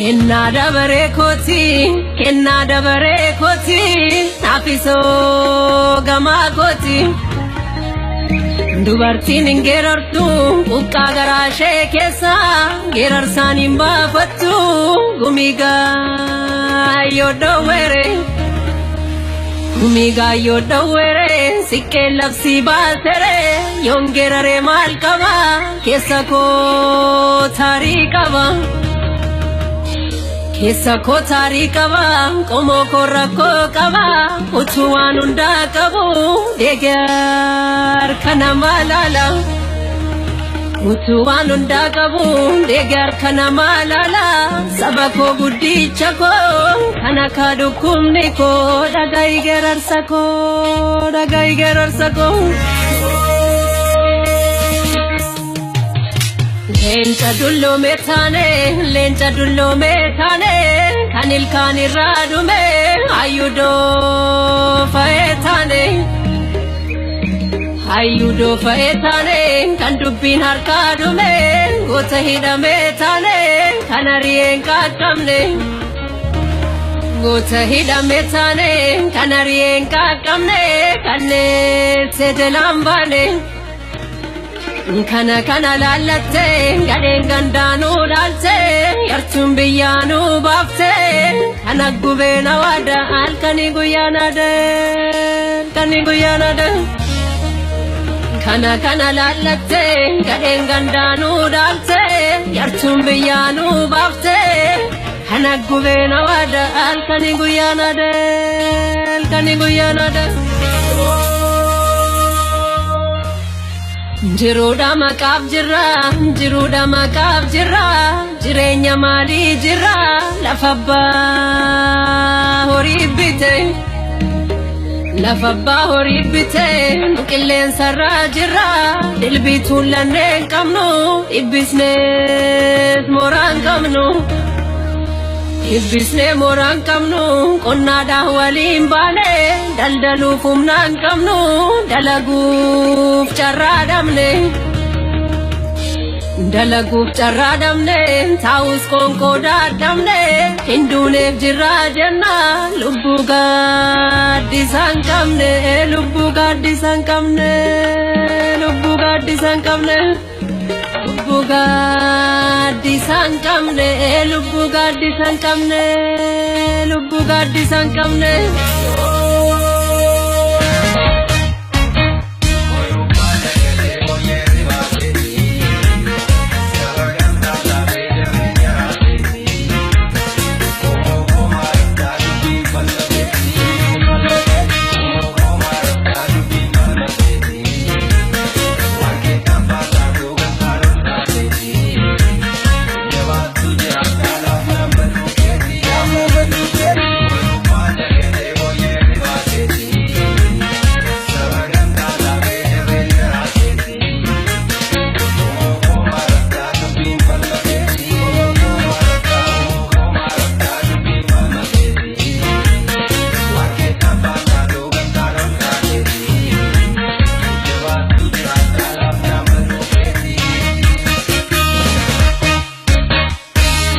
Kennaa dabaree kooti, kennaa dabaree kooti, naafisoo gamaa kooti. Dubartiin hin geerartu quqqaa garaa ishee keessa, geerarsaan hin baafattu gumii gaayyoo dhoowwere. Gumii gaayyoo dhoowwere siqqee labsii baasere, yoon geeraree maal qaba, keessa koo taarii qaba. Keessa koo taarii qaba, qomoo koo rakkoo qaba, utuu waan hundaa qabu, deegar kana maalaala. Utuu waan hundaa qabu, deegar kana maalaala, saba koo guddicha koo, kan akka dhukkubni koo, dhaga'i geerarsa koo, dhaga'i geerarsa koo. Leenca dulloome taane, leenca dulloome taane, kan ilkaan irraa dhume, hayyudoo fa'ee taane. Hayyudoo fa'ee taane, kan dubbiin harkaa dhume, goota hidhame taane, kan ari'een qaqqabne. Goota hidhame taane, kan ari'een qaqqabne, kanneen jalaan baane. Kana kana laallattee gadheen gandaanuu dhaaltee, yartuun biyyaanuu baaftee, kana gubeen hawaada halkanii guyyaan adee, halkanii guyyaan adee. Kana kana laallattee gadheen gandaanuu dhaaltee, yartuun biyyaanuu baaftee, kana gubeen hawaada halkanii guyyaan adee, halkanii guyyaan adee. Jiruudha maqaaf jirra, jiruudha maqaaf jirra, jireenya maalii jirra, lafa abbaa horii bite. Lafa abbaa horii bite, nu qilleensarraa jirra, dilbii tuullannee hin qabnu, dhibbisnees mooraa hin qabnu. Dhibbisnee mooraa hin qabnu, qonnaadhaan waliin baane, daldaluuf humna hin qabnu, dalaguuf carraa dhabne. Dalaguuf carraa dhabne, taa'us qoonqoo dadhabne, hin duuneef jirraa jenna, lubbuu gaaddisa hin qabne, lubbuu gaaddisa hin qabne, lubbuu gaaddisa hin qabne. Lubbuu gaaddisa hin qabne, lubbuu gaaddisa hin qabne, lubbuu gaaddisa hin qabne.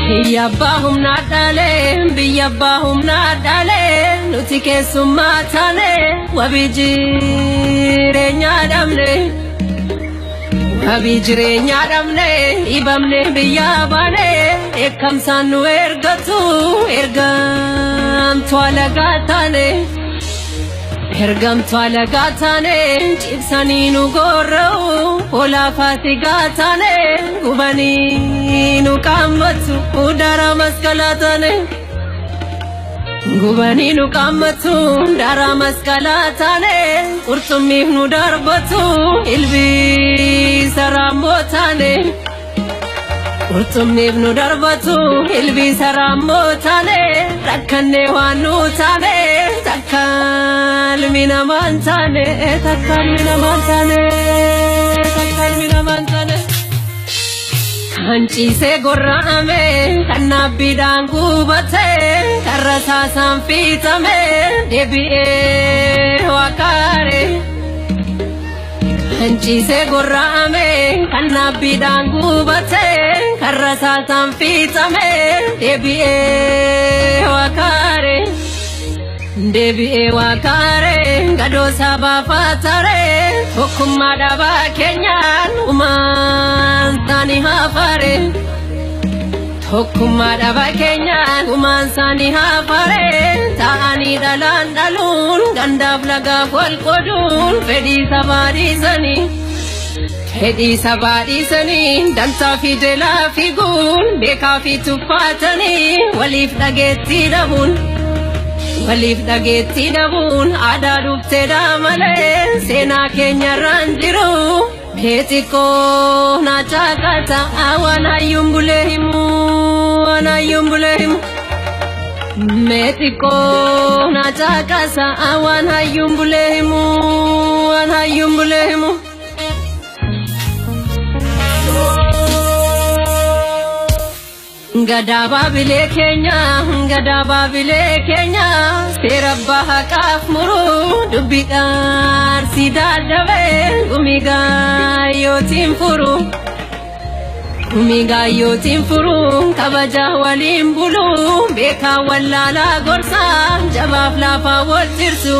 Biyya abbaa humnaa dhalee, biyya abbaa humnaa dhalee, nuti keessummaa taane, wabii jireenyaa dhabne. Wabii jireenyaa dhabne, dhibamne biyyaa baane, dheekkamsaan nu ergatu, ergamtuu alagaa taane. Ergamtuu alagaa taane, cibsanii nu gorra'u, hoolaa faasigaa taane, gubanii nu qaammatu, daaraa masqalaa taane. Gubanii nu qaammatu, daaraa masqalaa taane, qurxummiif nu darbatu, ilbiisa raammoo taane. Qurxummiif nu darbatu, ilbiisa raammoo taane, rakkannee waan nu taane, takka ilmi namaa hin taane, takka ilmi namaa hin taane, takka ilmi namaa hin taane. Kan ciisee gorra'ame, kan naabbiidhaan gubate, kan rasaasaan fiixame, deebi'ee waaqaare. Kan ciisee gorra'ame kan naabbiidhaan gubate kan rasaasaan fiixame deebi'ee wakaare. Deebi'ee wakaare gadoo sabaafatare tokkummaa dhabaa keenyaan uumaan isaanii hafare. Tokkummaa dhabaa keenyaan uumaan isaanii hafare ta'anii dhalaan dhaluun gandaaf lagaaf wal qooduun fedhii sabaa dhiisanii. Fedhii sabaa dhiisanii dantaa fi jalaa fiiguun beekaa fi tuffaatanii waliif dhageettii dhabuun. Waliif dhageettii dhabuun aadaa dhufteedha malee seenaa keenyarraan jiru. Beexiqqoo na caaqata waan hayyuun bulee himu waan hayyuun bulee himu. Meexiqqoo na caaqasa waan hayyuun bulee himu waan hayyuun bulee himu. Gadaa baabilee keenya gadaa baabilee keenya seera abbaa haqaaf muruu dubbii dhaarsii dadhabee gumii gaayyootiin furu. Gumii gaayyootiin furu kabaja waliin bulu beekaa wallaalaa gorsaa jabaaf laafaa wal tirsu.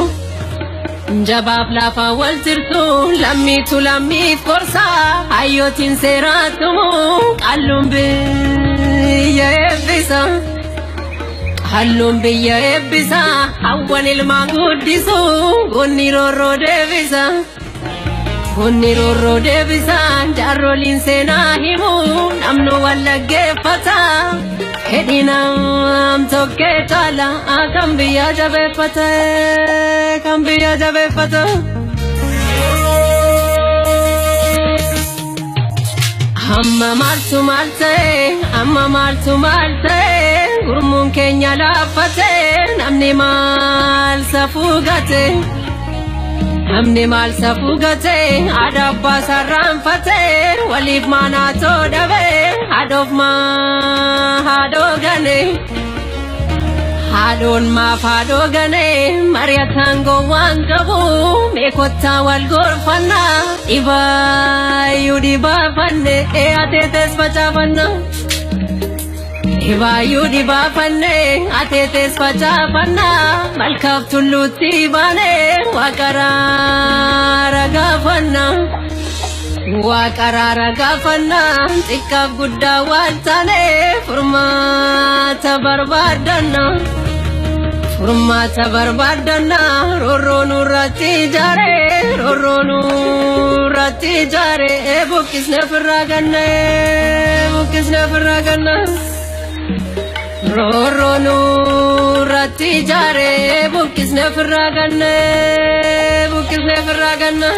Jabaaf laafaa wal tirsu lammiitu lammiif gorsaa hayyootiin seeraa tumu qalluun biyya eebbisa. Halluun biyya eebbisa hawwan ilmaan guddisu goonni roorroo deebisa. Goonni roorroo deebisa jaarroliin seenaa himu namnu wal dhaggeeffata. Fedhii nam tokkee caala kan biyya jabeeffate kan biyya jabeeffate. Amma maaltu maal ta'e amma maaltu maal ta'e gurmuun keenya laaffate namni maal safuu gate. Namni maal safuu gate aadaa abbaa sarraanfate waliif maanaa too dhabe haadhoof maa haadhoo gane. Haadhoon maaf haadhoo gane mari'ataan gowwaan qabu meekottaa wal gorfannaa dhibaayyuu dhibaafanne ateetes facaafanna. Dhibaayyuu dhibaafanne ateetes facaafanna malkaaf tulluutti baane waaqaraara gaafanna. Waaqaraara gaafanna xiqqaaf guddaa waan taane furmaata barbaaddanna. Furmaata barbaaddanna roorroo nurratti ijaare roorroo nurratti ijaare buqqisne ofirraa ganne buqqisne ofirraa ganna. Roorroo nurratti ijaare buqqisne ofirraa ganne buqqisne ofirraa ganna.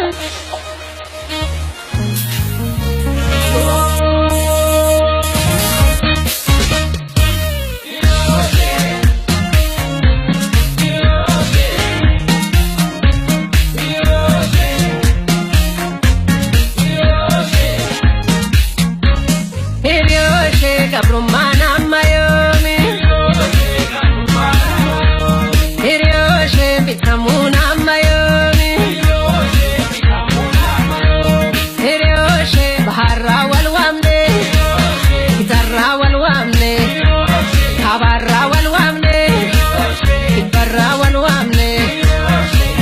Hiriyooshe gabrummaan amma yoomi. Hiriyooshe bitamuun amma yoomi. Hiriyooshe baharraa wal waamne. Gitarraa wal waamne. Kabaarraa wal waamne. Kibbarraa wal waamne.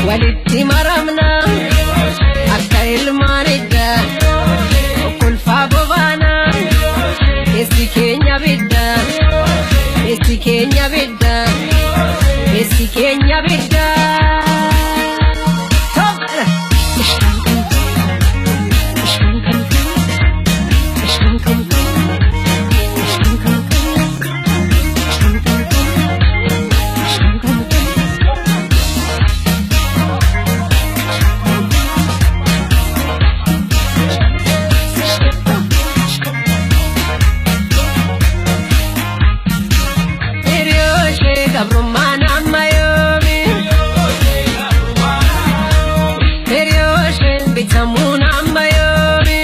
Walitti maramna. Akka ilmaan idda. Okkolfaa bobaana. Keessi keenya bidda. Keessi keenya bidda. Keessi keenya bidda. Hiriyooshe gabrummaan amma yoomi. Hiriyooshe bitamuun amma yoomi.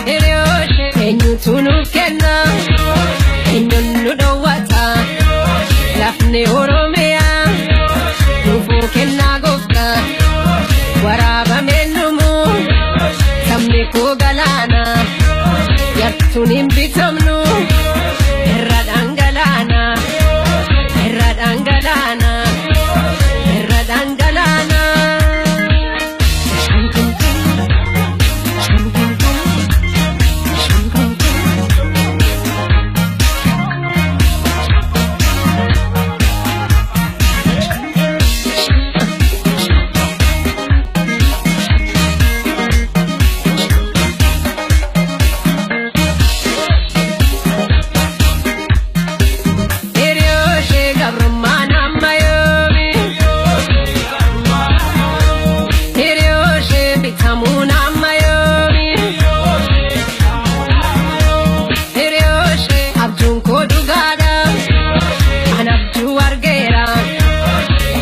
Hiriyooshe eenyutu nuuf kenna? Eenyuun nu dhowwata? Lafni Oromiyaa nuufuu kennaa gooftaa. Homtuun hin bitamnu irra dhangalaana irra dhangalaana irra dhangalaana. Hiriyooshee gabrummaan amma yoomi? Hiriyooshee bitamuun amma yoomi? Hiriyooshee abjuun koo dhugaadha. An abjuu argeera.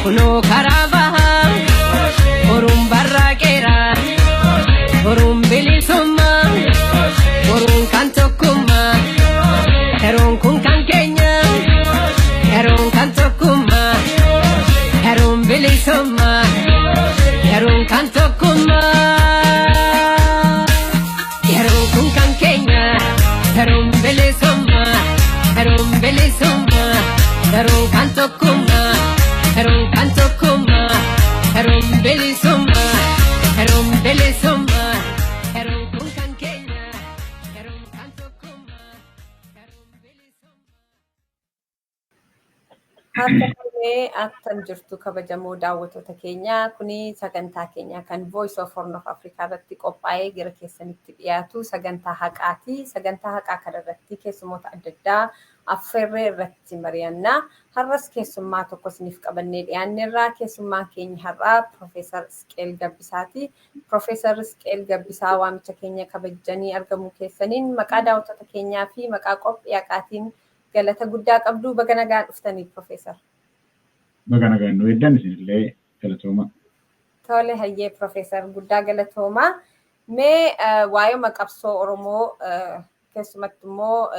Kunoo karaa bahaa. Boruun barraaqeera. Boruun bilisummaa. Boruun kan tokkummaa. Yeroon kun kan keenya. Yeroon kan tokkummaa. Yeroon bilisummaa. Yeroon kan tokkummaa. Yeroon kun kan keenya. Yeroon bilisummaa. Yeroon bilisummaa. Yeroon kan tokkummaa. Yeroon kan tokkummaa. Yeroon bilisummaa. Yeroon bilisummaa. Yeroon kun kan keenya. Yeroon kan tokkummaa. Yeroon bilisummaa. Harka fuunee akkam jirtu, kabajamoo daawwattoota keenyaa? Kuni sagantaa keenya kan Voice of Horn of Africa irratti qophaa'ee gara keessanitti dhiyaatu sagantaa haqaati. Sagantaa haqaa kanarratti keessummoota adda addaa affeerree irratti mari'anna. Har'as keessummaa tokko isiniif qabannee dhiyaanneerra. Keessummaan keenya har'aa Profeesar Isqeel Gabbisaati. Profeesar Isqeel Gabbisaa, waamicha keenya kabajanii argamuu keessaniin maqaa daawwattoota keenyaa fi maqaa qophii haqaatiin galata guddaa qabdu. Baga nagaan dhuftanii, Profeesar. Baga nagaan nu eeddan, isinillee galatooma. Tole, hayyee Profeesar, guddaa galatoomaa. Mee waa'ee qabsoo Oromoo, keessumatti immoo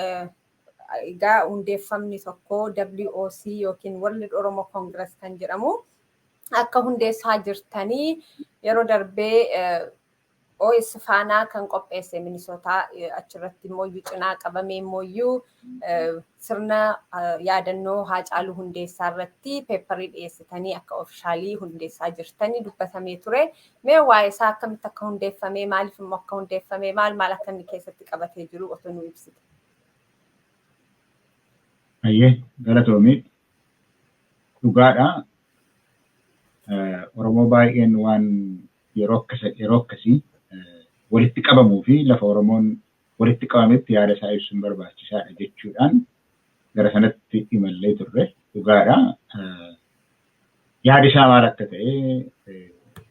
egaa hundeeffamni tokko WOC yookiin World Oromo Congress kan jedhamu akka hundeessaa jirtanii yeroo darbee OS Faanaa kan qopheesse Minisootaa achirratti immoo cinaa qabamee immoo sirna yaadannoo Haacaaluu Hundeessaa irratti paperii dhiyeessitanii akka officialii hundeessaa jirtanii dubbatamee ture. Mee waa'ee isaa, akkamitti akka hundeeffame, maaliif immoo akka hundeeffame, maal maal akka inni keessatti qabatee jiru otoo nu ibsite. Hayyee, galatoomii. Dhugaadha. Oromoo baay'een waan yeroo akkasii walitti qabamuu fi lafa Oromoon walitti qabametti yaada isaa ibsuun barbaachisaadha jechuudhaan gara sanatti imallee turre, dhugaadha. Yaadi isaa maal akka ta'e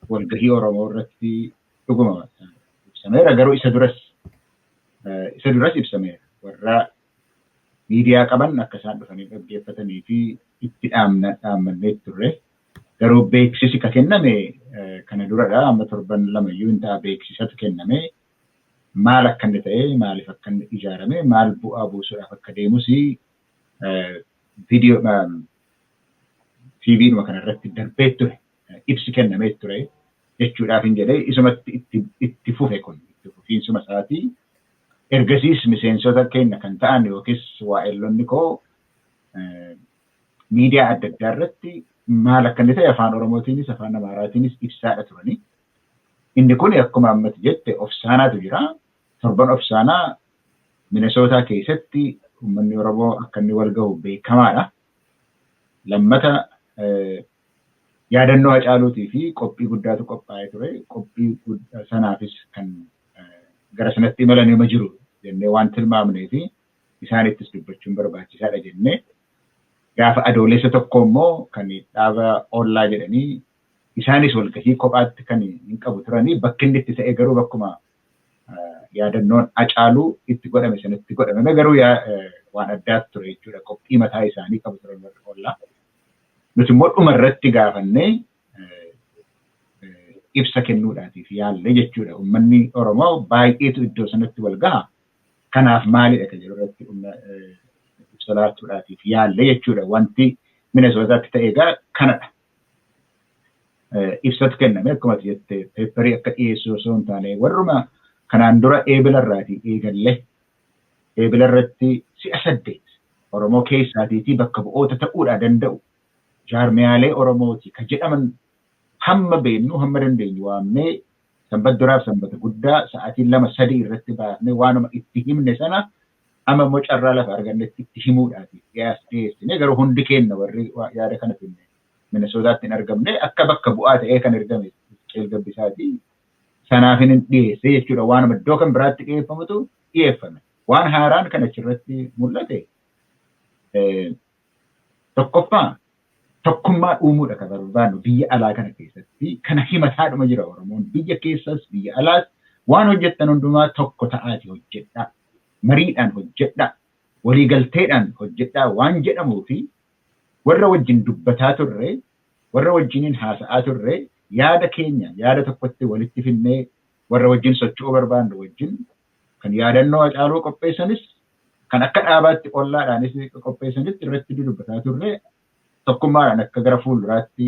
walgahii Oromoo irratti dhuguma ibsameera, garuu isa duras ibsameera. Warra miidiyaa qaban akka isaan dhufanii dhaggeeffatanii fi itti dhaammannee turre. Garuu beeksisi ka kenname kana duradha. Amma torban 2 iyyuu hin ta'a beeksisatu kenname. Maal akka inni ta'e, maaliif akka inni ijaarame, maal bu'aa buusuudhaaf akka deemus viidiyoo TVdhuma kanarratti darbee ture. Ibsi kennamee ture jechuudhaaf hin jedhee, isumatti itti fufe, kun itti fufiinsuma isaatii. Ergasiis miseensota keenya kan ta'an yookiis waa'ellonni koo miidiyaa adda addaa irratti maal akka inni ta'e afaan Oromootiinis afaan Amaaraatiinis ibsaadha turani. Inni kun akkuma ammatti jette OFSANAatu jira. Torban OFSANA Minesootaa keessatti uummanni Oromoo akka inni wal gahu beekamaadha. Lammata, yaadannoo Hacaaluutii fi qophii guddaatu qophaa'ee ture. Qophii sanaafis kan gara sanatti imalan ima jiru jennee waan tilmaamnee fi isaanittis dubbachuun barbaachisaadha jennee, gaafa Adoolessa 1 immoo kan dhaaba OLLAA jedhanii isaanis walgahii kophaatti kan hin qabu turanii, bakki inni itti ta'e garuu bakkuma yaadannoon Hacaaluu itti godhame sanatti godhame, garuu waan addaatu ture jechuudha. Qophii mataa isaanii qabu turan warri OLLAA. Nuti immoo dhuma irratti gaafannee ibsa kennuudhaatiif yaalle jechuudha. Uummanni Oromoo baay'eetu iddoo sanatti wal gaha. Kanaaf maalidha kan jedhu irratti ibsa laachuudhaatiif yaalle jechuudha. Wanti Minesootaatti ta'e egaa kanadha. Ibsatu kenname, akkuma jette paperii akka dhiyeessu osoo hin taane, warruma kanaan dura eebila irraatii eegalle Eebila irratti si'a 8 Oromoo keessaatiitii bakka bu'oota ta'uudhaa danda'u jaarmiyaalee Oromooti kan jedhaman hamma beeknu hamma dandeenyu waamnee sanbata duraaf sanbata guddaa sa'aatii 2-3 irratti baafnee waanuma itti himne sana amma immoo carraa lafa argannetti itti himuudhaaf dhiyeessine. Garuu hundi keenya warri yaada kana finne Minnesootaatti hin argamne, akka bakka bu'aa ta'ee kan ergame Isqeel Gabbisaati. Sanaaf hin dhiyeesse jechuudha. Waanuma iddoo kan biraatti dhiyeeffamutu dhiyeeffame. Waan haaraan kan achirratti mul'ate tokkoffaa tokkummaa uumuudha kan barbaannu biyya alaa kana keessatti. Kana himataadhuma jira Oromoon biyya keessas biyya alaas, waan hojjettan hundumaa tokko ta'aati hojjedhaa. Mariidhaan hojjedhaa. Waliigalteedhaan hojjedhaa waan jedhamuu fi warra wajjin dubbataa turre, warra wajjiniin haasa'aa turre, yaada keenya yaada tokkotti walitti finnee warra wajjin socho'uu barbaannu wajjin kan yaadannoo Hacaaluu qopheessanis kan akka dhaabaatti ollaadhaanis qopheessanis irratti dubbataa turre, tokkummaadhaan akka gara fuulduraatti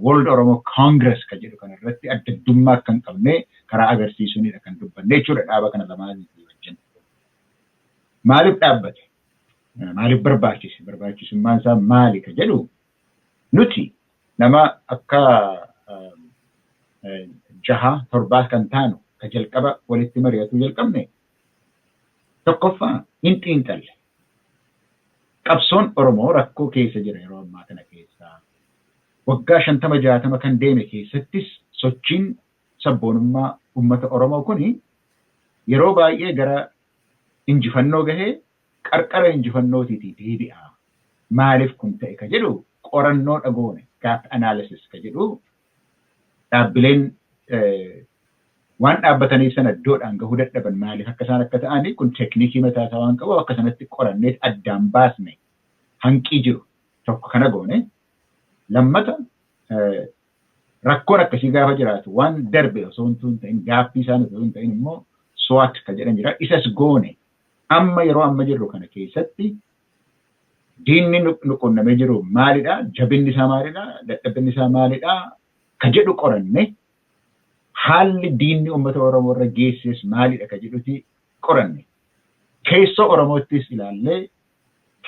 World Oromo Congress kan jedhu kana irratti adda addummaa akka hin qabne karaa agarsiisuunidha kan dubbanne jechuudha dhaaba kana lamaanii wajjin. Maaliif dhaabbate? Maaliif barbaachise? Barbaachisummaan isaa maali kan jedhu nuti nama akka 6-7 kan taanu ka jalqaba walitti mari'atuu jalqabne, tokkoffaa hin xiinxalle. Qabsoon Oromoo rakkoo keessa jira yeroo ammaa kana keessa. Waggaa 50-60 kan deeme keessattis sochiin sabboonummaa uummata Oromoo kuni yeroo baay'ee gara injifannoo gahee qarqara injifannootiitii deebi'a. Maaliif kun ta'e ka jedhu qorannoo dhagoone, gap analysis ka jedhu, dhaabbileen waan dhaabbataniif sana iddoodhaan gahuu dadhaban maaliif akka isaan akka ta'ani, kun teeknikii mataa isaa waan qabu akka sanatti qorannee addaan baasne hanqii jiru tokko kana goone. Lammata, rakkoon akkasii gaafa jiraatu waan darbe osoo hin ta'in, gaaffii isaan osoo hin ta'in immoo SWOT ka jedhan jira, isas goone. Amma yeroo amma jirru kana keessatti diinni nu qunnamee jiru maalidha? Jabinni isaa maalidha? Dadhabinni isaa maalidha? Ka jedhu qoranne, haalli diinni uummata Oromoo irra geesses maalidha ka jedhuti qoranne. Keessoo Oromoottis ilaallee,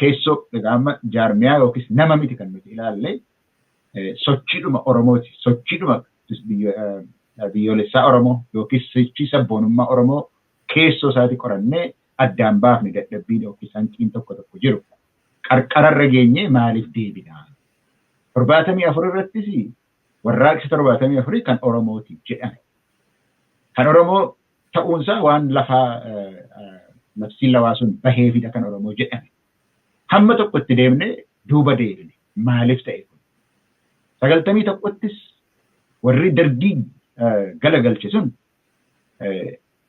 keessoo egaa amma jaarmiyaa yookiis nama miti kan nuti ilaalle, sochiidhuma Oromooti. Sochiidhuma biyyoolessaa Oromoo yookiis sochii sabboonummaa Oromoo keessoo isaati qorannee addaan baafne dadhabbiin yookiis hanqiin tokko tokko jiru. Qarqararra geenyee maaliif deebina? 74 irrattis warraaqsi 74 kan Oromooti jedhame. Kan Oromoo ta'uunsaa waan lafaa labsiin lawaa sun baheefidha kan Oromoo jedhame. Hamma tokkotti deemnee duuba deebine. Maaliif ta'e kun? 91ttis warri dargii galagalche sun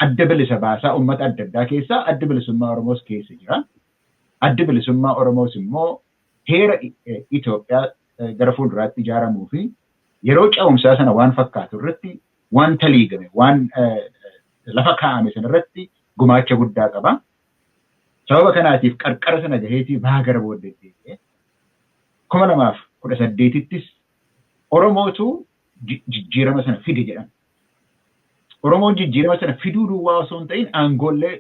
adda bilisa baasaa uummata adda addaa keessaa adda bilisummaa Oromoos keessa jira. Adda bilisummaa Oromoos immoo heera Itoophiyaa gara fuulduraatti ijaaramuu fi yeroo ce'umsaa sana waan fakkaatu irratti waan taliigame, waan lafa kaa'ame sana irratti gumaacha guddaa qaba. Sababa kanaatiif qarqara sana gaheetii baa gara booddee deebi'e. 2018ttis Oromootu jijjiirama sana fide jedhama. Oromoon jijjiirama sana fiduu duwwaa osoo hin ta'in aangoollee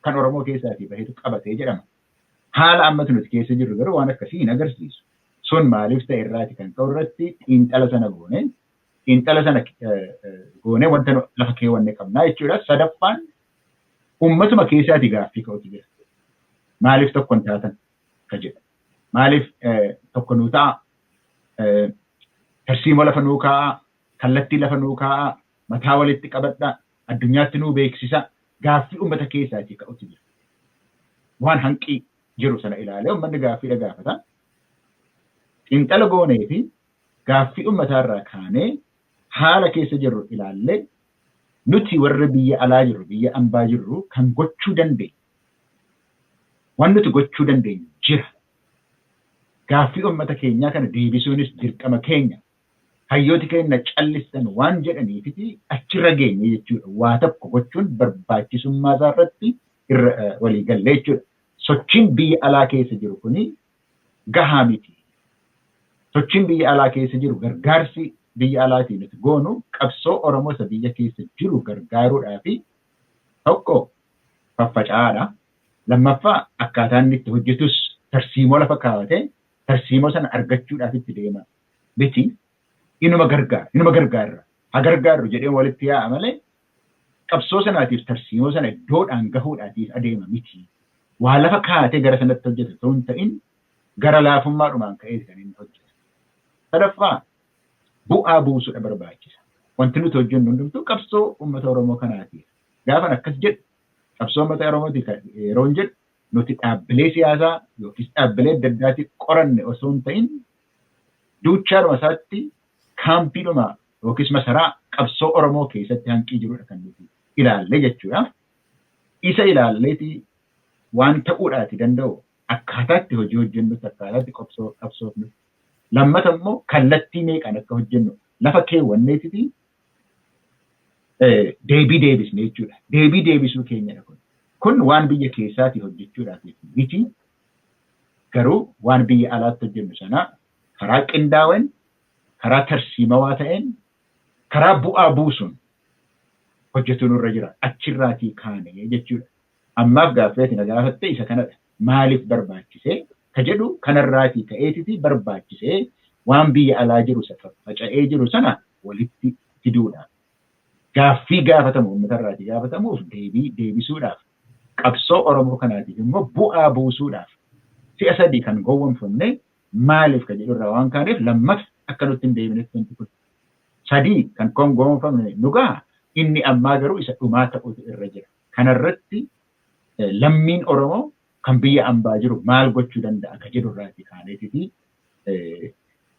kan Oromoo keessaatii baheetu qabatee jedhama. Haala ammatu nuti keessa jirru garuu waan akkasii hin agarsiisu. Sun maaliif ta'e irraati kan ka'u irratti xiinxala sana goone, xiinxala sana goone wanta lafa keewwanne qabnaa jechuudha. Sadaffaan, uummatuma keessaatii gaaffii ka'utu jira. Maaliif tokko hin taatan ka jedhu. Maaliif tokko nuu ta'a? Tarsiimoo lafa nuu kaa'a, kallattii lafa nuu kaa'a, mataa walitti qabadha, addunyaatti nuu beeksisa, gaaffii uummata keessaatii ka'utu jira. Waan hanqii jiru sana ilaalee uummanni gaaffiidha gaafata. Xiinxala goonee fi gaaffii uummataarraa kaanee haala keessa jirru ilaallee nuti warri biyya alaa jirru, biyya ambaa jirru kan gochuu dandeenyu. Waan nuti gochuu dandeenyu jira. Gaaffii uummata keenyaa kana deebisuunis dirqama keenya. Hayyooti keenya callisan waan jedhaniifiti achirra geenye jechuudha. Waa tokko gochuun barbaachisummaa isaa irratti irra walii galle jechuudha. Sochiin biyya alaa keessa jiru kuni gahaa miti. Sochiin biyya alaa keessa jiru, gargaarsi biyya alaatiin nuti goonu qabsoo Oromoo isa biyya keessa jiru gargaaruudhaa fi tokko faffaca'aadha. Lammaffaa akkaataa inni itti hojjetus tarsiimoo lafa kaawwatee tarsiimoo sana argachuudhaaf itti deema. Miti inuma gargaara, inuma gargaarra. Haa gargaarru jedhee walitti yaa'a malee qabsoo sanaatiif tarsiimoo sana iddoodhaan gahuudhaatiif adeema miti. Waa lafa kaa'atee gara sanatti hojjeta osoo hin ta'in gara laafummaadhumaan ka'ee kan inni hojjetu. Sadaffaa bu'aa buusuudha barbaachisa. Wanti nuti hojjennu hundumtuu qabsoo uummata Oromoo kanaatiif. Gaafan akkas jedhu qabsoo uummata Oromootiif yeroo hin jedhu nuti dhaabbilee siyaasaa yookiis dhaabbilee adda addaatiif qoranne osoo hin ta'in duuchaadhuma isaatti kaampiidhuma yookiis masaraa qabsoo Oromoo keessatti hanqii jirudha kan nuti ilaalle jechuudha. Isa ilaalleeti waan ta'uudhaati danda'u akkaataatti hojii hojjennutti akkaataatti qabsoofnutti. Lammata immoo kallattii meeqaan akka hojjennu lafa keewwanneetiti deebii deebisne jechuudha. Deebii deebisuu keenyadha kun. Kun waan biyya keessaati hojjechuudhaaf miti. Garuu waan biyya alaatti hojjennu sana karaa qindaa'een, karaa tarsiimawaa ta'een, karaa bu'aa buusuun hojjetu nurra jira. Achirraatii kaane jechuudha. Ammaaf gaaffii ati na gaafatte isa kanadha. Maaliif barbaachisee ka jedhu kanarraatii ka'eetiti barbaachisee waan biyya alaa jiru faca'ee jiru sana walitti fiduudhaaf. Gaaffii gaafatamu uummatarraatii gaafatamuuf deebii deebisuudhaaf qabsoo Oromoo kanaatiif immoo bu'aa buusuudhaaf si'a sadii kan gowwoomfamne maaliif ka jedhu irraa waan kaaneef lammata akka nutti hin deebinetti wanti kun. Sadii kan gowwoomfamne nu gaha inni ammaa garuu isa dhumaa ta'utu irra jira. Kanarratti lammiin Oromoo kan biyya ambaa jiru maal gochuu danda'a ka jedhu irraatii kaaneetiti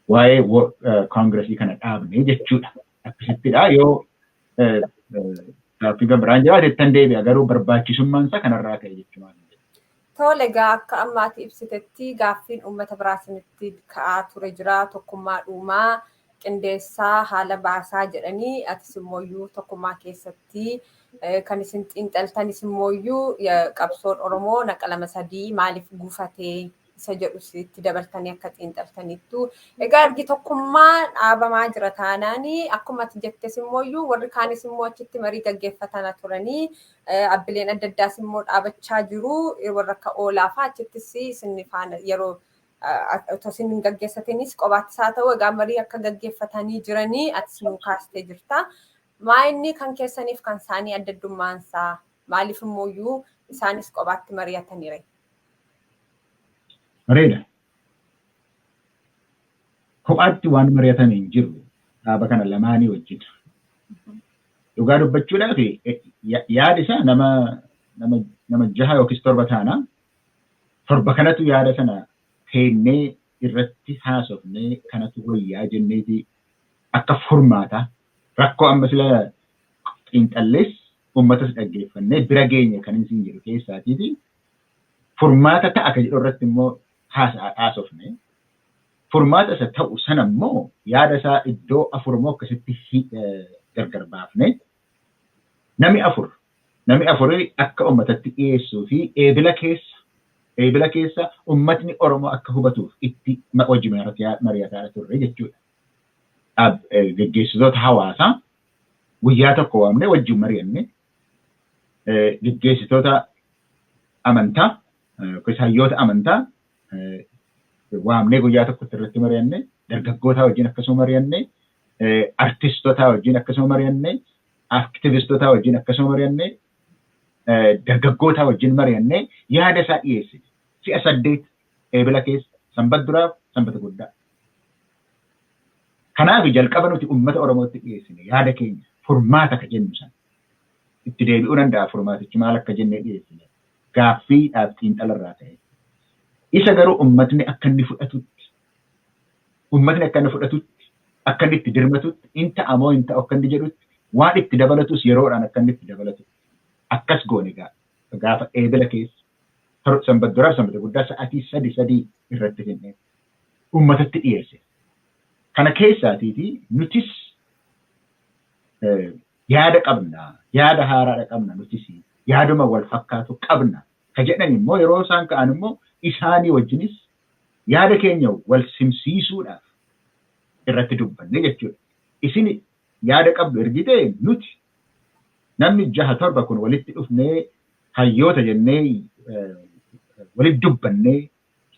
waa'ee koongiresii kana dhaabne jechuudha. Akkasittidha yoo gaaffii kan biraan jiraate ittan deebi'a garuu barbaachisummaan isaa kanarraa ka'e jechuudha. Tole egaa akka ammaatti ibsitetti gaaffiin uummata biraa isinitti ka'aa ture jira tokkummaa dhuumaa qindeessaa haala baasaa jedhanii atis immooyyuu tokkummaa keessatti kan isin xiinxaltanis immooyyuu qabsoon Oromoo naqa lama sadii maaliif gufatee isa jedhu itti dabaltanii akka xiinxaltanittu. Egaa ergi tokkummaa dhaabamaa jira taanaani akkuma ati jettes immooyyuu warri kaanis immoo achitti marii gaggeeffatana turanii abbileen adda addaas immoo dhaabachaa jiru warra akka oolaa fa'aa achittis isin faana yeroo otoo isin hin gaggeessatinis qobaattis haa ta'u egaa marii akka gaggeeffatanii jiranii atis nuu kaastee jirta. Maa inni kan keessaniif kan isaanii adda addummaansaa maaliif immooyyuu isaanis qobaatti mari'ataniire? Bareeda. Kophaatti waan mari'atan hin jiru dhaaba kana lamaanii wajjin. Dhugaa dubbachuudhaaf yaada isaa nama nama nama jaha yookiis torba taana. Torba kanatu yaada sana teennee irratti haasofnee kanatu wayyaa jenneeti akka furmaataa rakkoo amma sila xiinxallees uummatas dhaggeeffannee bira geenye kan isin jedhu keessaatiiti furmaata ta'a ka jedhu irratti immoo haasofne. Furmaata isa ta'u sana immoo yaada isaa iddoo afur immoo akkasitti gargar baafne nami afur nami afurii akka uummatatti dhiyeessuu fi eebila keessa uummatni Oromoo akka hubatuuf itti hojii mari'ataa turre jechuudha. Geggeessitoota hawaasaa guyyaa tokko waamnee wajjin mari'anne geggeessitoota amantaa yookiis hayyoota amantaa waamnee guyyaa tokkotti irratti mari'anne dargaggoota wajjin akkasuma mari'anne artistoota wajjin akkasuma mari'anne aktivistoota wajjin akkasuma mari'anne dargaggoota wajjin mari'anne yaada isaa dhiyeessine si'a 8 eebila keessa sanbata duraaf sanbata guddaa. Kanaaf jalqaba nuti uummata Oromootti dhiyeessine yaada keenya furmaata ka jennu sana itti deebi'uu danda'a furmaatichi maal akka jennee dhiyeessine gaaffiidhaaf xiinxalarraa ta'e. Isa garuu uummatni akka inni fudhatutti uummatni akka inni fudhatutti akka inni itti dirmatutti in ta'a moo hin ta'u akka inni jedhutti waan itti dabalatus yeroodhaan akka inni itti dabalatutti akkas goone gaafa eebila keessa sanbata duraaf sanbata guddaa sa'aatii 3 irratti kennee uummatatti dhiyeesse. Kana keessaatiiti nutis yaada qabna, yaada haaraadha qabna nutis yaaduma wal fakkaatu qabna. Ka jedhan immoo yeroo isaan ka'an immoo isaanii wajjinis yaada keenya wal simsiisuudhaaf irratti dubbanne jechuudha. Isin yaada qabdu ergi ta'e nuti namni 6 7 kun walitti dhufnee hayyoota jennee Walitti dubbannee,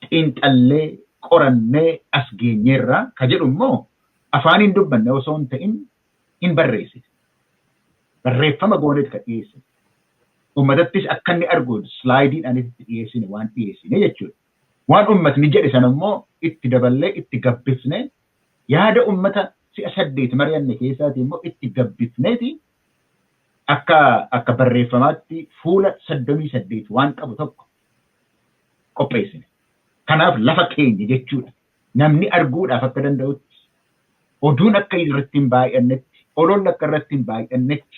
xiinxallee, qorannee as geenyeerraa ka jedhu immoo afaaniin dubbanne osoo hin ta'in hin barreessine. Barreeffama gooneet ka dhiyeessine. Uummatattis akka inni argu slide-iidhaan itti dhiyeessine waan dhiyeessine jechuudha. Waan uummatni jedhe sana immoo itti daballee, itti gabbifne, yaada uummata si'a 8 mari'anne keessaati immoo itti gabbifneeti akka barreeffamaatti fuula 38 waan qabu tokko qopheessine. Kanaaf lafa keenya jechuudha. Namni arguudhaaf akka danda'utti, oduun akka irratti hin baay'annetti, ololli akka irratti hin baay'annetti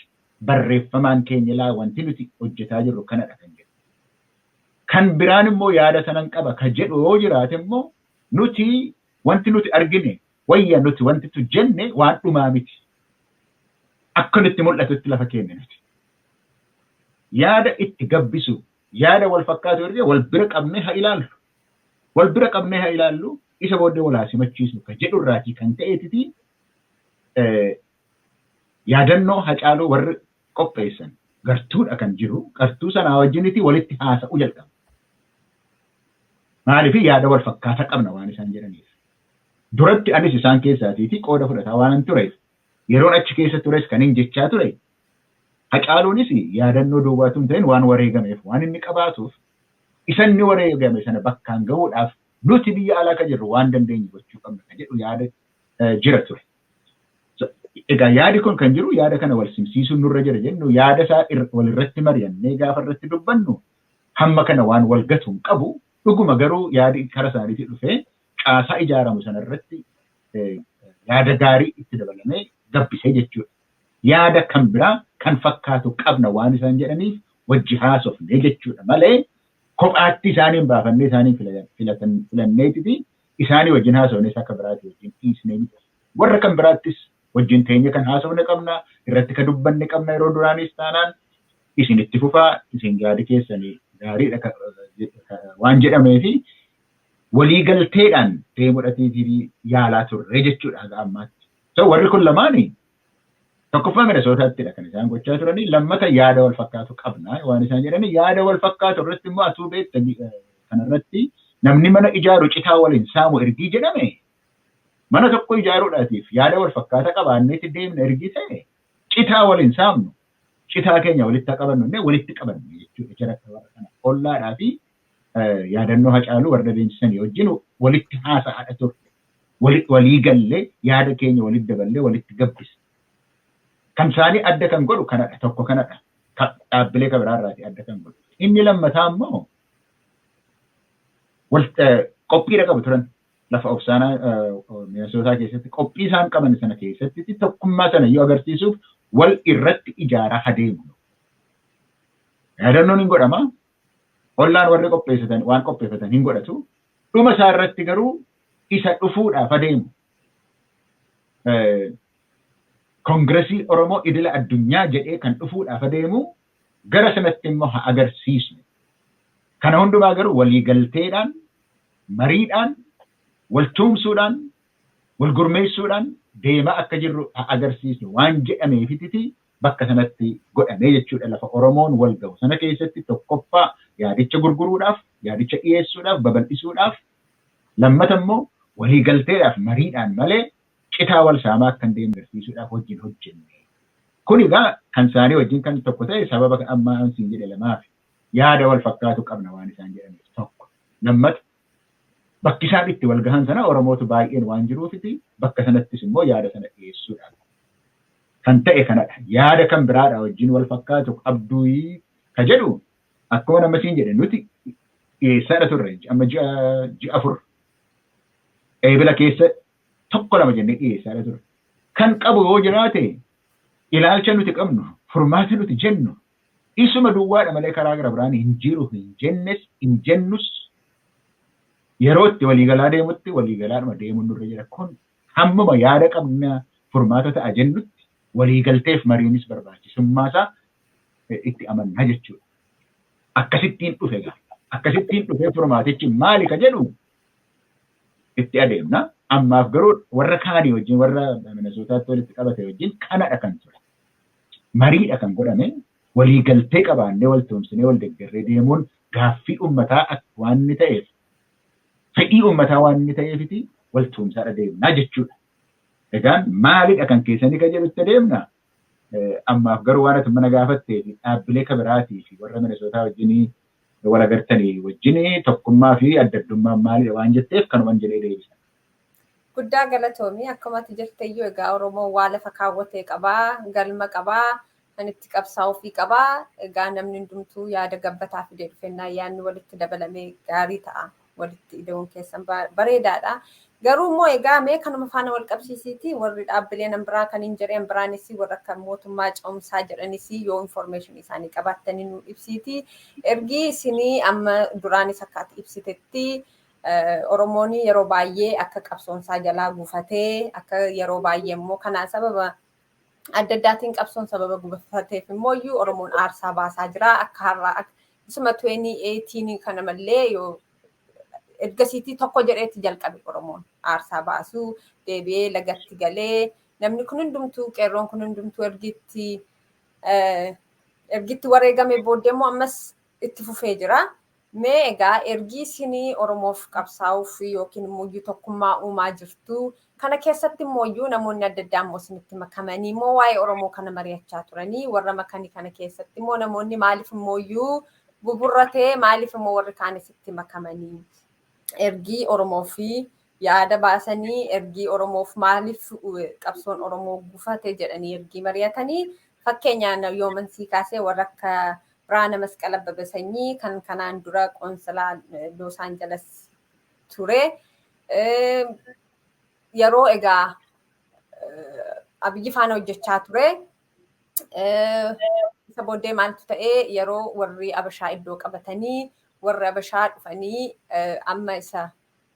barreeffamaan keenya laa, wanti nuti hojjetaa jirru kanadha kan jedhu. Kan biraan immoo yaada sanan qaba ka jedhu yoo jiraate immoo, nuti wanti nuti argine wayya, nuti wanti tu jenne waan dhumaa miti. Akka nutti mul'atutti lafa keenya nuti. Yaada itti gabbisu, yaada wal fakkaatu erga wal bira qabnee haa ilaallu. Wal bira qabnee haa ilaallu, isa booddee wal haa simachiisnu ka jedhu irraatii kan ta'eetiti yaadannoo Hacaaluu warri qopheessan gartuudha kan jiru, gartuu sanaa wajjiniti walitti haasa'uu jalqaba. Maaliif? Yaada wal fakkaataa qabna waan isaan jedhaniif. Duratti anis isaan keessaatiiti qooda fudhataa waan tureef, yeroon achi keessa tures kan hin jechaa ture, Hacaaluunis yaadannoo duwwaatu hin ta'in, waan wareegameef waan inni qabaatuuf, isa inni wareegame sana bakkaan gahuudhaaf nuti biyya alaa kan jirru waan dandeenyu gochuu qabna kan jedhu yaada jira ture. Egaa yaadi kun kan jiru, yaada kana wal simsiisuun nurra jira jennu, yaada isaa walirratti mari'annee gaafa irratti dubbannu hamma kana waan wal gatu hin qabu. Dhuguma garuu yaadi kara isaaniitii dhufee caasaa ijaaramu sanarratti yaada gaarii itti dabalamee gabbisee jechuudha. Yaada kan biraa kan fakkaatu qabna waan isaan jedhaniif wajji haasofne jechuudha malee, kophaatti isaaniin baafannee isaaniin filanneetiti isaanii wajjin haasofnes akka biraatti wajjin dhiisnee miti. Warra kan biraattis wajjin teenye kan haasofne qabna, irratti kan dubbanne qabna. Yeroo duraanis taanaan isin itti fufaa, isin yaadi keessanii gaariidha waan jedhamee fi waliigalteedhaan deemuudhatiifi yaalaa turre jechuudha haga ammaatti. So warri kun lamaani tokkoffaa Minnesotaattidha kan isaan gochaa turanii, lammata yaada wal fakkaatu qabna waan isaan jedhanii, yaada wal fakkaatu irratti immoo atuu beekta, kanarratti namni mana ijaaru citaa waliin saamu ergii jedhame, mana tokko ijaaruudhaatiif yaada wal fakkaata qabaanneetti deemna ergii ta'e, citaa waliin saamnu, citaa keenya walitti qabannu illee walitti qabanne jechuudha. Jara warra kana ollaadhaa fi yaadannoo Hacaaluu warra deemsisanii wajjin walitti haasa'aadha turre. Walii gallee, yaada keenya walitti daballee, walitti gabbisne. Kan isaanii adda kan godhu kanadha, tokko kanadha. Dhaabbilee kan biraarraati adda kan godhu. Inni lammataa immoo qophiidha qabu turan. Lafa Obsaanaa Minnesootaa keessatti qophii isaan qaban sana keessatti tokkummaa sana yoo agarsiisuuf wal irratti ijaaraa adeemu. Yaadannoon hin godhama. Ollaan warri qopheessatan waan qopheeffatan hin godhatu. Dhuma isaa irratti garuu isa dhufuudhaaf adeemu, Koongiresii Oromoo idila addunyaa jedhee kan dhufuudhaaf adeemu, gara sanatti immoo haa agarsiisnu. Kana hundumaa garuu waliigalteedhaan, mariidhaan, wal tumsuudhaan, wal gurmeessuudhaan deemaa akka jirru haa agarsiisnu waan jedhameefititi bakka sanatti godhamee jechuudha. Lafa Oromoon wal gahu sana keessatti tokkoffaa yaadicha gurguruudhaaf, yaadicha dhiyeessuudhaaf, babal'isuudhaaf, lammata immoo waliigalteedhaaf mariidhaan malee citaa wal saamaa akka hin deemne agarsiisuudhaaf wajjin hojjenne. Kun egaa kan isaanii wajjin kan tokko ta'e sababa ammaa siin jedhe lamaaf, yaada wal fakkaatu qabna waan isaan jedhaniif tokko. Lammata bakki isaan itti wal gahan sana Oromootu baay'een waan jiruufiti, bakka sanattis immoo yaada sana dhiyeessuudhaaf. Kan ta'e kanadha. Yaada kan biraadha wajjin wal fakkaatu qabduu ka jedhu, akkuma nama siin jedhe, nuti dhiyeessaadha turre. Amma ji'a 4 Eebila keessa tokko lama jennee dhiyeessaadha turre. Kan qabu yoo jiraate, ilaalcha nuti qabnu, furmaata nuti jennu isuma duwwaadha malee karaa gara biraan hin jiru hin jennes hin jennus. Yeroo itti waliigalaa deemutti waliigalaadhuma deemuun nurra jira. Kun hammuma yaada qabna furmaata ta'a jennutti, waliigalteef mariinis barbaachisummaa isaa itti amannaa jechuudha. Akkasittiin dhufe egaa. Akkasittiin dhufee furmaatichi maali ka jedhu itti adeemna. Ammaaf garuu warra kaanii wajjin, warra Minnesootaatti walitti qabate wajjin kanadha kan ture. Mariidha kan godhame, waliigaltee qabaannee, wal tumsinee, wal deeggarree deemuun Gaaffii uummataa waan inni ta'eef, fedhii uummataa waan inni ta'eefiti wal tumsaadha deemnaa jechuudha. Egaan maalidha kan keessanii kan jedhutti adeemna? Ammaaf garuu waan ati mana gaafattee fi dhaabbilee kabiraatii fi warra Minisootaa wajjinii wal agartanii wajjinii tokkummaa fi adda addummaan maalidha waan jetteef kanuman jedhee deebisa. Guddaa galatoomii. Akkuma ati jetteyyuu egaa Oromoon waa lafa kaawwatee qabaa, galma qabaa, kan itti qabsaa'uu fi qabaa. Egaa namni hundumtuu yaada gabbataa fidee dhufennaa yaadni walitti dabalamee gaarii ta'a. Walitti ida'uun keessan bareedaadha. Garuu immoo egaa mee kanuma faana wal qabsiisiiti warri dhaabbileen biraa kan hin jedheen biraanis warra akka mootummaa ce'umsaa jedhanis yoo information isaanii qabaattanii nu ibsiiti. Ergi isinii amma duraanis akka ati ibsitetti, Oromoon yeroo baay'ee akka qabsoonsaa jalaa gufatee, akka yeroo baay'ee immoo kanaan sababa adda addaatiin qabsoon sababa gufateef immoo iyyuu Oromoon aarsaa baasaa jira. Akka har'aa isuma 2018 kana mallee yoo ergasiitii tokko jedheetti jalqabe Oromoon aarsaa baasuu deebi'ee lagatti galee, namni kun hundumtuu, qeerroon kun hundumtuu ergitti wareegame booddee immoo ammas itti fufee jira. Mee egaa ergii isinii Oromoof qabsaa'uuf yookiin immoo tokkummaa uumaa jirtu kana keessatti immoo namoonni adda addaa immoo isinitti makamanii immoo waa'ee Oromoo kana mari'achaa turanii, warra makanii kana keessatti immoo namoonni maaliif immoo buburratee, maaliif immoo warri kaan isitti makamanii, ergii Oromoo fi yaada baasanii, ergii Oromoof maaliif qabsoon Oromoo gufate jedhanii ergii mari'atanii, fakkeenyaan yoomansii kaasee warra akka Biraana Masqal Abbabee Sanyii kan kanaan dura qoonsilaa Los Angeles ture. Yeroo egaa Abiyyi faana hojjechaa ture. Isa booddee maaltu ta'ee? Yeroo warri Abashaa iddoo qabatanii, warri Abashaa dhufanii amma isa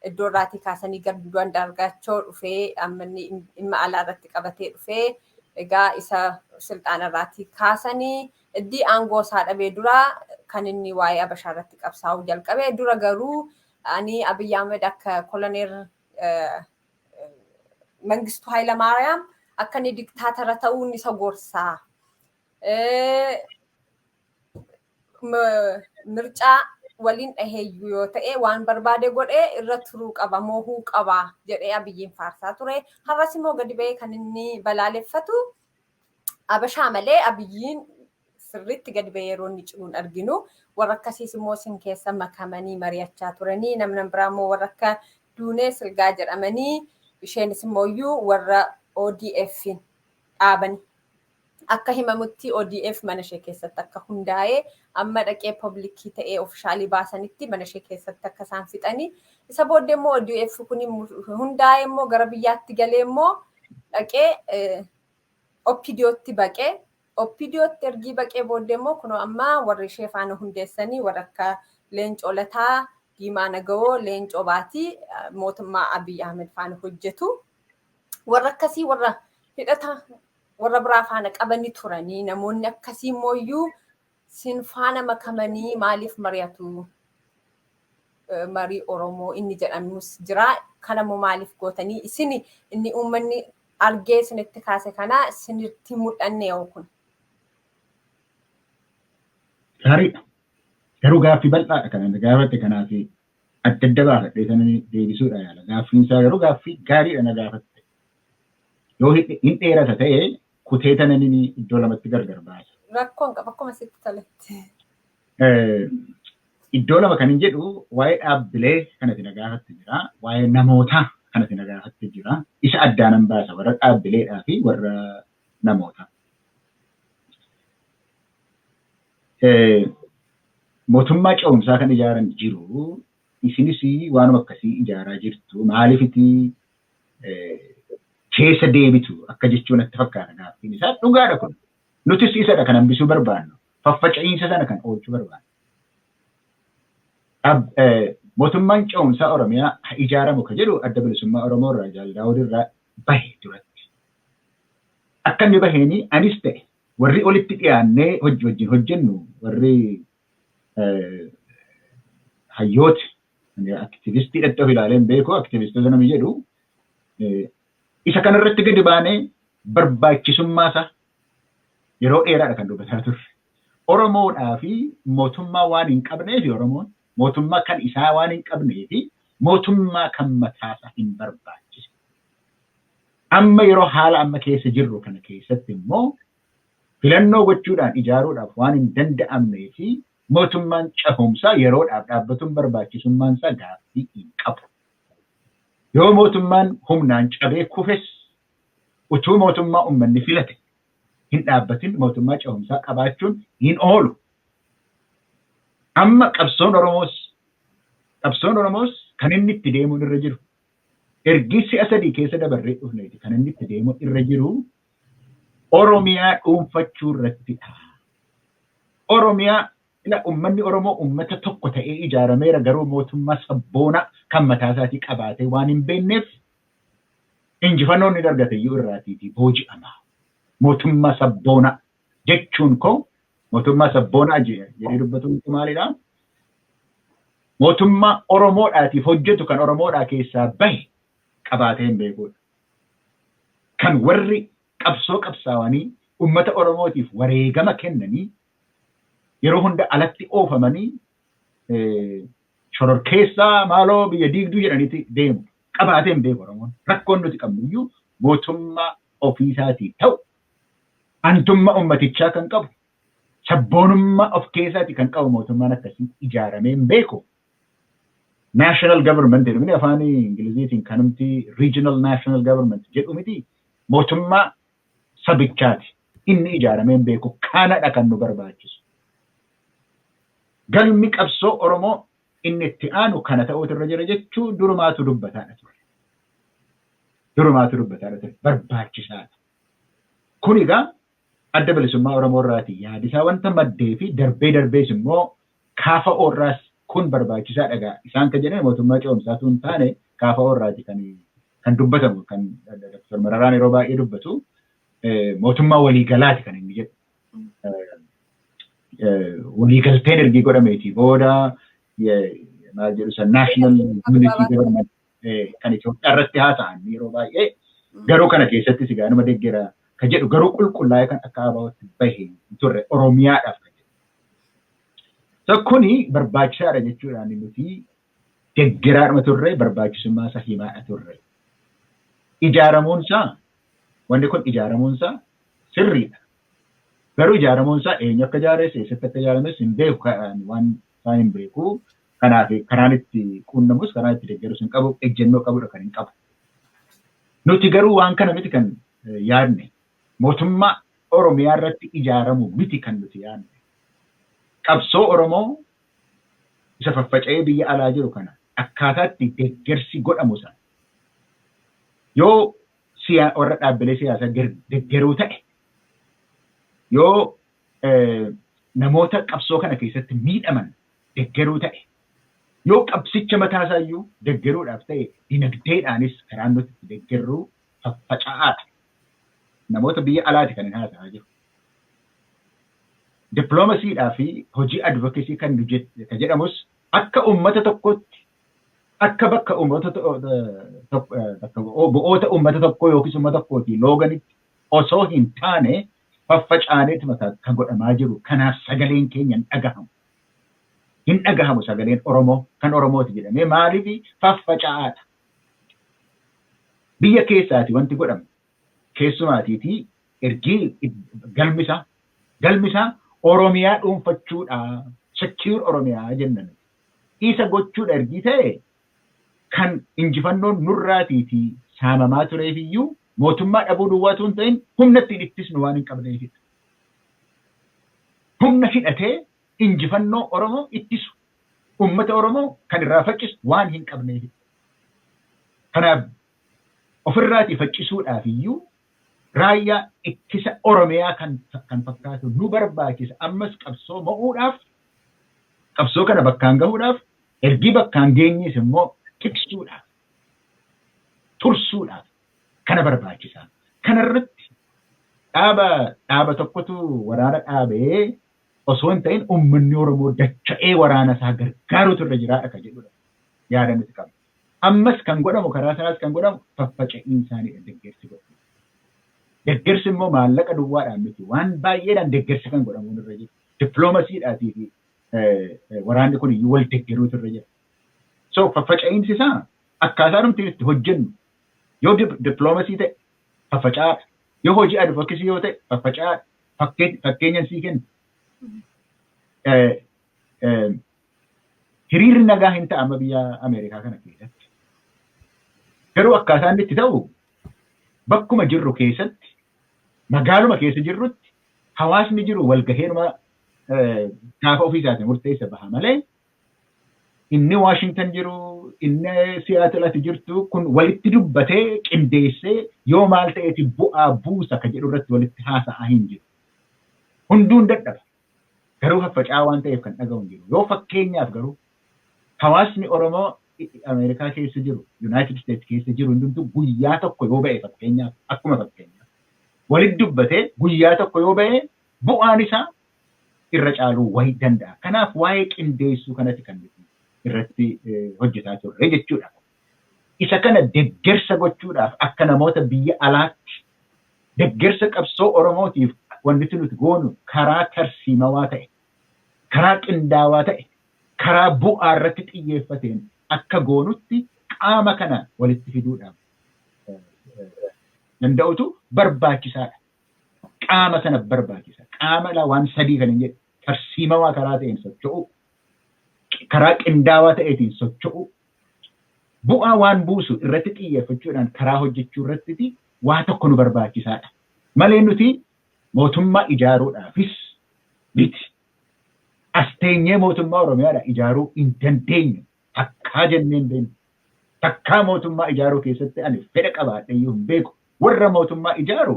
iddoo irraatii kaasanii Gadduu Andaargaachoo dhufee, amma inni dhimma alaa irratti qabatee dhufee, egaa isa silxaana irraatii kaasanii iddii aangoo isaa dhabee dura kan inni waa'ee Abashaa irratti qabsaa'uu jalqabe. Dura garuu ani Abiyyi Ahmed akka koloneel Mangistuu Hayilamaariyaam akka inni diktaatara ta'uun isa gorsaa. Mircaa waliin dhaheeyyuu yoo ta'e waan barbaade godhee irra turuu qaba, moohuu qaba jedhee Abiyyiin faarsaa ture. Har'as immoo gadi ba'ee kan inni balaaleffatu Abashaa malee Abiyyiin sirriitti gadi ba'ee yeroo inni cimuun arginu. Warra akkasiis immoo isin keessa makamanii mari'achaa turanii, namni biraa immoo warra akka Duunee Silgaa jedhamanii, isheenis immoo warra ODF dhaabani. Akka himamutti ODF mana ishee keessatti akka hundaa'ee, amma dhaqee public ta'ee official baasanitti mana ishee keessatti akka isaan fixanii, isa booddee immoo ODF kun hundaa'ee immoo gara biyyaatti galee immoo dhaqee OPDOtti baqee, OPDOtti ergii baqee booddee immoo kunoo amma warri ishee faana hundeessanii warra akka Leencoo Lataa, Diimaa Nagawoo, Leencoo Baatii mootummaa Abiy Ahmed faana hojjetu. Warra akkasii warra hidhata warra biraa faana qabanii turanii, namoonni akkasii immoo sin faana makamanii maaliif mari'atu? Marii Oromoo inni jedhamus jira. Kanammoo maaliif gootanii isin inni uummanni argee isinitti kaase kana isinitti mul'anne yoo kun? Gaariidha. Garuu gaaffii bal'aadha kan ani gaafatte, kanaaf adda adda baafadhee sana deebisuudha yaala. Gaaffiin isaa garuu gaaffii gaariidha na gaafatte. Yoo hin dheerata ta'e kutee tana inni iddoo lamatti gargar baasa. Rakkoon qaba, akkuma sitti toletti. Iddoo lama kan hin jedhu, waa'ee dhaabbilee kanatti na gaafatte jira. Waa'ee namootaa kanatti na gaafatte jira. Isa addaanan baasa, warra dhaabbileedhaa fi warra namootaa. Mootummaa ce'umsaa kan ijaaran jiru, isinis waanuma akkasii ijaaraa jirtu, maaliifiti keessa deebitu akka jechuun natti fakkaata gaaffiin isaa. Dhugaadha kun. Nutis isadha kan hambisuu barbaannu. Faffaca'iinsa sana kan oolchuu barbaannu. Mootummaan ce'umsaa Oromiyaa haa ijaaramu ka jedhu Adda Bilisummaa Oromoo irraa Jaal Daawud irraa bahe duratti. Akka inni baheenii anis ta'e warri olitti dhiyaannee hojii wajjin hojjennu, warri hayyooti, aktivistii dhatti of ilaalee hin beeku, aktivistoota namni jedhu, isa kanarratti gadi baanee barbaachisummaa isaa yeroo dheeraadha kan dubbataa turre. Oromoodhaa fi mootummaa waan hin qabneef Oromoon mootummaa kan isaa waan hin qabneef mootummaa kan mataasaa hin barbaachisu. Amma yeroo haala amma keessa jirru kana keessatti immoo filannoo gochuudhaan ijaaruudhaaf waan hin danda'amnee fi mootummaan cehumsaa yeroodhaaf dhaabbatuun barbaachisummaan isaa gaaffii hin qabu. Yoo mootummaan humnaan cabee kufes utuu mootummaa uummanni filate hin dhaabbatin mootummaa cehumsaa qabaachuun hin oolu. Amma qabsoon Oromoos kan inni itti deemuun irra jiru. Ergi si'a sadii keessa dabarree dhufneeti kan inni itti deemuun irra jiru Oromiyaa dhuunfachuu irrattidha. Oromiyaa ila uummanni Oromoo uummata tokko ta'ee ijaarameera garuu mootummaa sabboonaa kan mataa isaatii qabaatee waan hin beekneef injifannoon inni argate iyyuu irraatiitii booji'ama. Mootummaa sabboonaa jechuun koo mootummaa sabboonaa jedhee dubbatuun maalidhaa? Mootummaa Oromoodhaatiif hojjetu kan Oromoodhaa keessaa bahe qabaatee hin beekudha. Kan warri qabsoo qabsaawanii uummata Oromootiif wareegama kennanii yeroo hunda alatti oofamanii shororkeessaa maaloo biyya diigduu jedhaniiti deemu. Qabaatee hin beeku Oromoon. Rakkoon nuti qabnu iyyuu mootummaa ofiisaatii ta'u antummaa uummatichaa kan qabu sabboonummaa of keessaatii kan qabu mootummaan akkasii ijaaramee hin beeku. National government jedhu afaan Ingiliziitiin kanumti regional national government jedhu miti mootummaa sabichaati. Inni ijaaramee hin beeku kanadha kan nu barbaachisu. Galmi qabsoo Oromoo inni itti aanu kana ta'uutu irra jira jechuu durumaatu dubbataadha ture. Durumaatu dubbataadha ture. Barbaachisaadha. Kun egaa adda bilisummaa Oromoo irraati yaadisaa wanta maddee fi darbee darbees immoo kaafa irraas kun barbaachisaadha egaa. Isaan kan jedhan mootummaa ce'umsaatu hin taane kaafa irraati kan dubbatamu kan Dr. Mararaan yeroo baay'ee dubbatu mootummaa waliigalaati kan inni jedhu. Waliigalteen ergi godhameetii booda maal jedhu san national unity government kan Itoophiyaa irratti haasa'an yeroo baay'ee garuu kana keessattis egaa nama deeggera kan jedhu garuu qulqullaa'ee kan akka ABO'tti bahe hin turre Oromiyaadhaaf kan jedhu. So kuni barbaachisaadha jechuudhaan nuti deeggeraadhuma turre barbaachisummaa isaa himaadha turre. Ijaaramuun isaa wanni kun ijaaramuun isaa sirriidha. Garuu ijaaramuun isaa eenyu akka ijaares eessatti akka ijaarames hin beeku waan isaan hin beeku. Kanaaf karaan itti quunnamus karaan itti deeggarus hin qabu ejjennoo qabudha kan hin qabu. Nuti garuu waan kana miti kan yaadne mootummaa Oromiyaa irratti ijaaramu miti kan nuti yaadne. Qabsoo Oromoo isa faffaca'ee biyya alaa jiru kana akkaataatti deeggarsi godhamu sana yoo warra dhaabbilee siyaasaa deeggaruu ta'e yoo namoota qabsoo kana keessatti miidhaman deeggaruu ta'e yoo qabsicha mataasaa iyyuu deeggaruudhaaf ta'e dinagdeedhaanis karaan nuti itti deeggarruu faffaca'aadha. Namoota biyya alaati kan hin haasa'aa jiru. Diploomasiidhaa fi hojii advocacy kan jedhamus akka uummata tokkotti akka bakka uummata bu'oota uummata tokkoo yookiis uummata tokkooti looganitti osoo hin taane faffacaaneeti kan godhamaa jiru. Kanaaf sagaleen keenya hin dhagahamu. Hin dhagahamu sagaleen Oromoo kan Oromooti jedhamee maaliif faffaca'aadha. Biyya keessaati wanti godhamu keessumaatiitii ergii galmisaa Oromiyaa dhuunfachuudha. Secure Oromiyaa jenna. Isa gochuudha ergii ta'e kan injifannoon nurraatiitii saamamaa tureef iyyuu mootummaa dhabuu duwwaatu hin ta'in humna ittiin ittisnu waan hin qabneefidha. Humna hidhatee injifannoo Oromoo ittisu uummata Oromoo kan irraa faccisu waan hin qabneefidha. Kanaaf ofirraatii faccisuudhaaf iyyuu raayyaa ittisa Oromiyaa kan fakkaatu nu barbaachisa. Ammas qabsoo mo'uudhaaf qabsoo kana bakkaan gahuudhaaf ergii bakkaan geenyes immoo tiksuudhaaf tursuudhaaf kana barbaachisa. Kanarratti dhaaba tokkotu waraana dhaabee osoo hin ta'in uummanni Oromoo dacha'ee waraana isaa gargaaruutu irra jiraadha kan jedhudha. Yaada nuti qabna. Ammas kan godhamu karaa sanaas kan godhamu faffaca'iinsaanidha deeggarsi godhamu. Deeggarsi immoo maallaqa duwwaadhaan miti waan baay'eedhaan deeggarsi kan godhamu irra jiru. Diploomasiidhaatii fi waraanni kun iyyuu wal deeggaruutu irra jira. So faffaca'iinsi isaa akkaataa nuti itti hojjennu yoo dippiloomasii ta'e faffaca'aadha. Yoo hojii advocacy yoo ta'e faffaca'aadha. Fakkeenya sii kenna. Hiriirri nagaa hin ta'ama biyya Ameerikaa kana keessatti. Garuu akkaataa inni itti ta'u bakkuma jirru keessatti, magaaluma keessa jirrutti, hawaasni jiru walgaheenuma gaafa ofii isaatiin murteessa baha malee, inni Waashingtan jiru, inni Siyaatil ati jirtu kun walitti dubbatee qindeessee yoo maal ta'eeti bu'aa buusa ka jedhu irratti walitti haasa'aa hin jiru. Hunduun dadhaba. Garuu faffaca'aa waan ta'eef kan dhaga'u hin jiru. Yoo fakkeenyaaf garuu hawaasni Oromoo Ameerikaa keessa jiru, United States keessa jiru hundumtuu guyyaa tokko yoo ba'e, fakkeenyaaf, akkuma fakkeenyaaf walitti dubbatee guyyaa tokko yoo ba'e, bu'aan isaa irra caaluu wayii danda'a. Kanaaf waa'ee qindeessuu kanatti kan nuti irratti hojjetaa turre jechuudha. Isa kana deggersa gochuudhaaf akka namoota biyya alaatti deggersa qabsoo Oromootiif wanti nuti goonu karaa tarsiimawaa ta'e, karaa qindaawaa ta'e, karaa bu'aa irratti xiyyeeffateen akka goonutti qaama kana walitti fiduudhaaf danda'utu barbaachisaadha. Qaama sana barbaachisa. Qaama waan sadii kan hin jedhe: tarsiimawaa karaa ta'een socho'u, karaa qindaawaa ta'eetiin socho'u, bu'aa waan buusu irratti xiyyeeffachuudhaan karaa hojjechuu irratti waa tokko nu barbaachisaadha. Malee nuti mootummaa ijaaruudhaafis miti. As teenyee mootummaa Oromiyaadha ijaaruu hin dandeenyu. Takkaa jennee hin beeknu. Takkaa mootummaa ijaaruu keessatti ani fedha qabaadhe iyyuu hin beeku. Warra mootummaa ijaaru,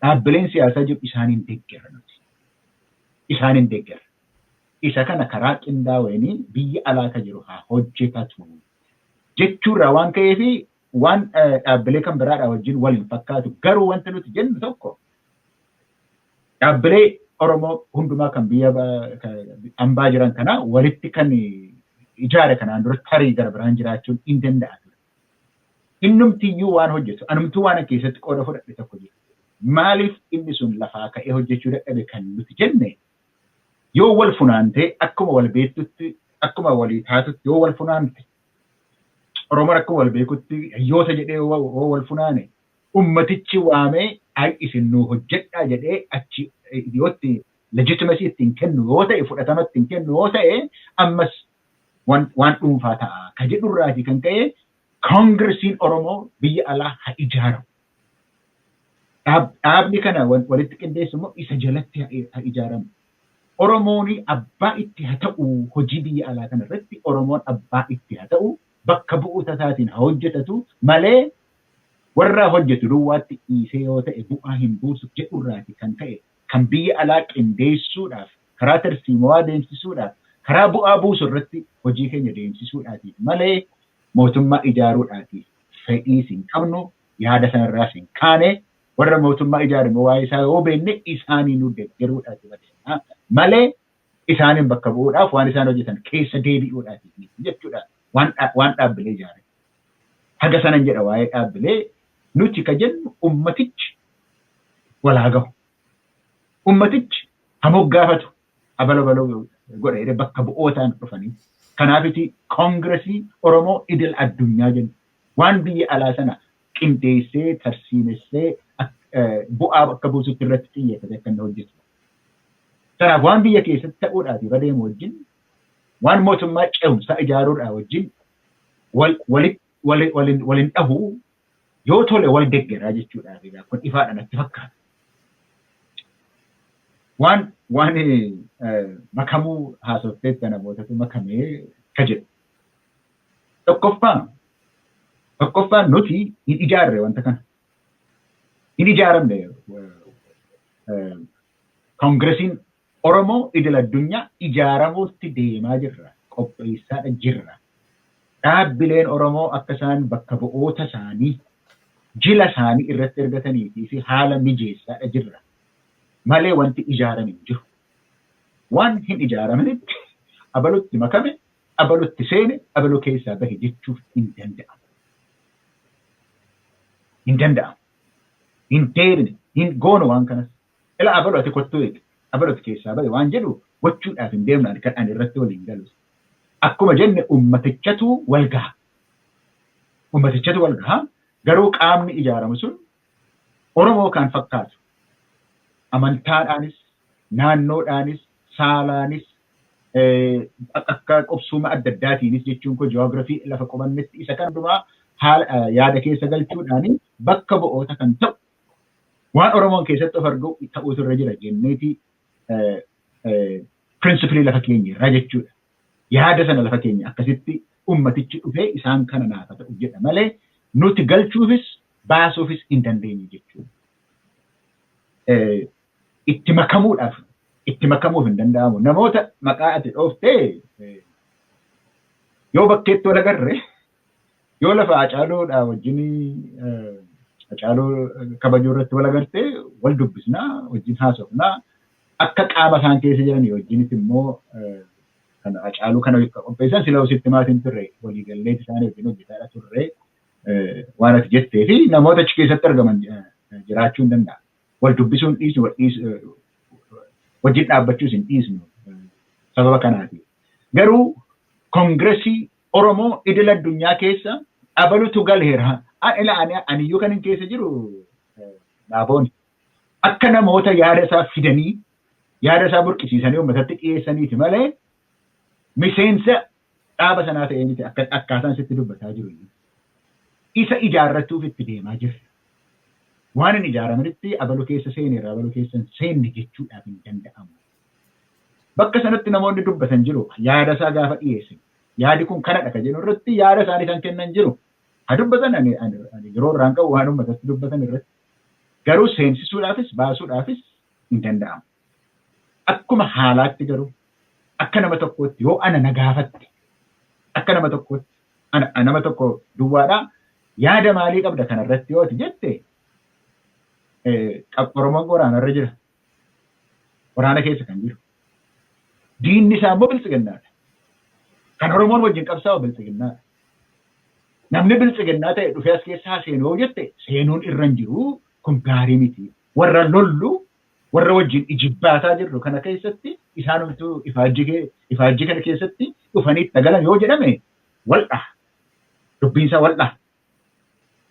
dhaabbileen siyaasaa jiru, isaaniin deeggarra nuti. Isaaniin deeggarra. Isa kana karaa qindaa'een biyya alaa ka jiru haa hojjetatu jechuurraa waan ka'eefi waan dhaabbilee kan biraadhaa wajjin wal hin fakkaatu. Garuu wanti nuti jennu tokko, dhaabbilee Oromoo hundumaa kan biyya ambaa jiran kana walitti kan ijaare kanaan dura tarii gara biraan jiraachuun hin danda'a ture. Innumtiyyuu waan hojjetu, anumtuu waan keessatti qooda fudhadhe tokko jira. Maaliif inni sun lafaa ka'ee hojjechuu dadhabe kan nuti jenne, yoo wal funaantee akkuma wal beektutti, akkuma walii taatutti yoo wal funaante, Oromoon akkuma wal beekutti hayyoota jedhee yoo wal funaane, ummatichi waamee "Ay, isin nuu hojjedhaa" jedhee achi dhiyootti legitimacy ittiin kennu yoo ta'e, fudhatama ittiin kennu yoo ta'e, ammas waan dhuunfaa ta'a. Ka jedhurraatii kan ka'e koongiresiin Oromoo biyya alaa haa ijaaramu. Dhaabni kana walitti qindeessu immoo isa jalatti haa ijaaramu. Oromoon abbaa itti haa ta'u. Hojii biyya alaa kana irratti Oromoon abbaa itti haa ta'u, bakka bu'uuta isaatiin haa hojjetatu malee warra hojjetu duwwaatti dhiisee yoo ta'e bu'aa hin buusu jedhurraati kan ka'e kan biyya alaa qindeessuudhaaf, karaa tarsiimawaa deemsisuudhaaf, karaa bu'aa buusu irratti hojii keenya deemsisuudhaatiif malee mootummaa ijaaruudhaatiif fedhiis hin qabnu, yaada sanarraas hin kaane. Warra mootummaa ijaarame waa'ee isaa yoo beekne isaanii nu deeggaruudhaatiif adeemna malee isaaniin bakka bu'uudhaaf, waan isaan hojjetan keessa deebi'uudhaatiif miti jechuudha waan dhaabbilee ijaare. Haga sanan jedha waa'ee dhaabbilee. Nuti ka jennu ummatichi walaa gahu. Ummatichi hamoggaafatu abalo baloo godha jedhee bakka bu'ootaan dhufanii. Kanaafiti koongiresii Oromoo idil addunyaa jennu. Waan biyya alaa sana qindeessee tarsiimessee bu'aa akka buusutti irratti xiyyeeffate akka inni hojjetu. Kanaaf waan biyya keessatti ta'uudhaatiif adeemu wajjin, waan mootummaa ce'umsaa ijaaruudhaa wajjin waliin dhahuu, yoo tole wal deeggaraa jechuudhaaf. Egaa kun ifaadha natti fakkaata. Waan makamuu haasofteetta, namootatu makamee ka jedhu. Tokkoffaa, nuti hin ijaarre wanta kana. Hin ijaaramne. Koongiresiin Oromoo idil addunyaa ijaaramuutti deemaa jirra. Qopheessaadha jirra. Dhaabbileen Oromoo akka isaan bakka bu'oota isaanii jila isaanii irratti ergatanii fi haala mijeessaadha jirra. Malee wanti ijaarame hin jiru. Waan hin ijaaraminitti abalutti makame, abalutti seene, abaluu keessaa bahe jechuuf hin danda'amu. Hin danda'amu. Hin deebine, hin goonu waan kanas. Ila abalu ati kottuu eegi, abalu ati keessaa bahe waan jedhu Gochuudhaaf hin deemnu kan ani irratti waliin galu. Akkuma jenne ummatichatu wal gaha. Ummatichatu wal gaha. Garuu qaamni ijaaramu sun Oromoo kan fakkaatu amantaadhaanis, naannoodhaanis, saalaanis, akka qubsuma adda addaatiinis jechuun koo ji'oogiraafii lafa qubannetti isa kan hundumaa haala yaada keessa galchuudhaan bakka bu'oota kan ta'u waan Oromoon keessatti of argu ta'uutu irra jira jenneeti pirinsipilii lafa keenya irraa jechuudha. Yaada sana lafa keenya akkasitti ummatichi dhufee isaan kana naafa ta'u jedha malee nuti galchuufis baasuufis hin dandeenye jechuudha. Itti makamuudhaaf itti makamuuf hin danda'amu. Namoota maqaa ati dhooftee yoo bakkeetti wal agarre, yoo lafa Hacaaluudhaa wajjin Hacaaluu kabajuu irratti wal agartee, wal dubbisnaa, wajjin haasofnaa, akka qaama isaan keessa jiran wajjinis immoo kan Hacaaluu kana qopheessan sila sitti maatiin turre waliigalleet isaanii wajjin hojjetaadha turre waan ati jettee fi namoota achi keessatti argaman jiraachuu hin danda'a. Wal dubbisuun dhiisnu, wajjin dhaabbachuus hin dhiisnu sababa kanaati. Garuu Koongiresii Oromoo idil addunyaa keessa abalutu galeera. Aniyyuu kan hin keessa jiru naabooni. Akka namoota yaada isaa fidanii yaada isaa burqisiisanii uummatatti dhiyeessaniiti malee miseensa dhaaba sanaa ta'ee miti akka akkaataan sitti dubbataa jiru. Isa ijaarrachuuf itti deemaa jirra. Waan hin ijaaramanitti abalu keessa seeneera, abalu keessa hin seenne jechuudhaaf hin danda'amu. Bakka sanatti namoonni dubbatan jiru, yaada isaa gaafa dhiyeessan. Yaadi kun kanadha kan jedhu irratti yaada isaanii kan kennan jiru. Haa dubbatan, ani yeroo irraan qabu waan uummatatti dubbatan irratti. Garuu seensisuudhaafis baasuudhaafis hin danda'amu. Akkuma haalaatti garuu akka nama tokkootti yoo ana na gaafatte, akka nama tokkootti ana nama tokko duwwaadhaa yaada maalii qabda kanarratti yoo ati jette, Oromoon waraanarra jira. Waraana keessa kan jiru. Diinni isaa immoo biltsiginnaadha. Kan Oromoon wajjin qabsaa'u biltsiginnaadha. Namni biltsiginnaa ta'e dhufee as keessaa seenu yoo jette, seenuun irra hin jiru, kun gaarii miti. Warra lollu, warra wajjin ijibbaataa jirru kana keessatti isaanumtuu ifaajjii kana keessatti dhufanii itti galan yoo jedhame wal dhaha. Dubbiin isaa wal dhaha.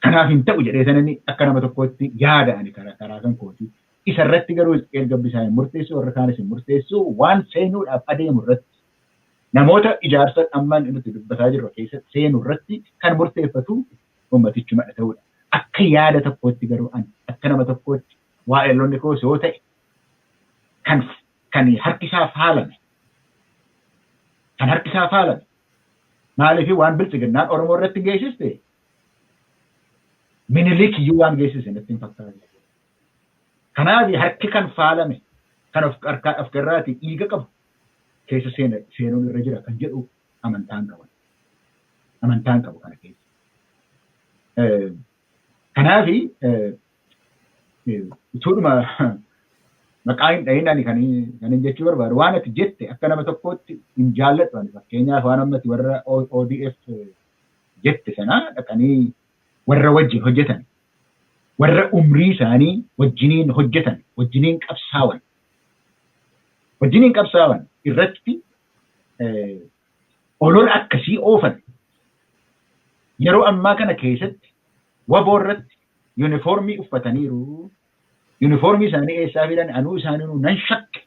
Kanaaf hin ta'u jedhee sanani akka nama tokkootti yaada ani karaa kan kooti. Isa irratti garuu Hizqeel Gabbisaa hin murteessu, warra kaanis hin murteessu, waan seenuudhaaf adeemu irratti namoota ijaarsa amma nuti dubbataa jirru keessatti seenu irratti kan murteeffatu uummatichuma ta'udha. Akka yaada tokkootti garuu ani akka nama tokkootti waa'ee lolli koos yoo ta'e kan harki isaa faalame, kan harki isaa faalame, maaliif waan biltsiginnaan Oromoo irratti geessiste Minilik iyyuu waan geessise natti hin fakkaatu. Kanaaf harki kan faalame, kan of harkaa of garraatii dhiiga qabu keessa seenuun irra jira kan jedhu amantaan qaban. Amantaan qabu kana keessa. Kanaaf utuudhuma maqaa hin dhahin ani kan hin jechuu barbaadu waan ati jette akka nama tokkootti hin jaalladhu. Ani fakkeenyaaf waan ammatti warra ODF jette sana dhaqanii warra wajjin hojjetan, warra umrii isaanii wajjiniin hojjetan, wajjiniin qabsaawan irratti olola akkasii oofan, yeroo ammaa kana keessatti WBO irratti yuunifoormii uffataniiru. Yuunifoormii isaanii eessaa fidan, anuu isaanii nan shakke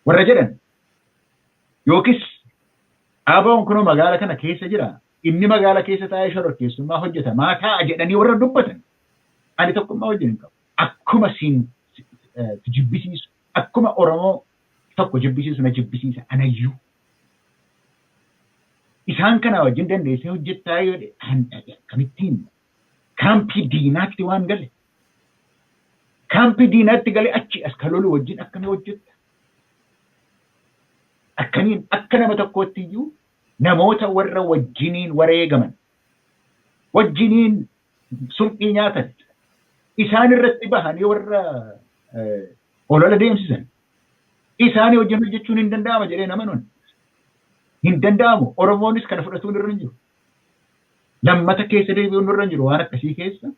warra jedhan, yookiis ABO'n kunoo magaala kana keessa jira, inni magaala keessa taa'ee shororkeessummaa hojjeta maa taa'a jedhanii warra dubbatan, ani tokkummaa wajjin hin qabu. Akkuma siin jibbisiisu, akkuma Oromoo tokko jibbisiisu na jibbisiisa anayyuu. Isaan kana wajjin dandeessee hojjettaa yoo akkamittiin kaampii diinaatti waan gale, kaampii diinaatti galee achi as kan lolu wajjin akkamii hojjetta? Akkamiin akka nama tokkootti iyyuu namoota warra wajjiniin wareegaman, wajjiniin summii nyaatan, isaan irratti bahanii warra olola deemsisan isaanii wajjin hojjechuun hin danda'ama jedhee nama nun hin danda'amu. Oromoonis kana fudhatuun irra hin jiru. Lammata keessa deebi'uun irra hin jiru waan akkasii keessa.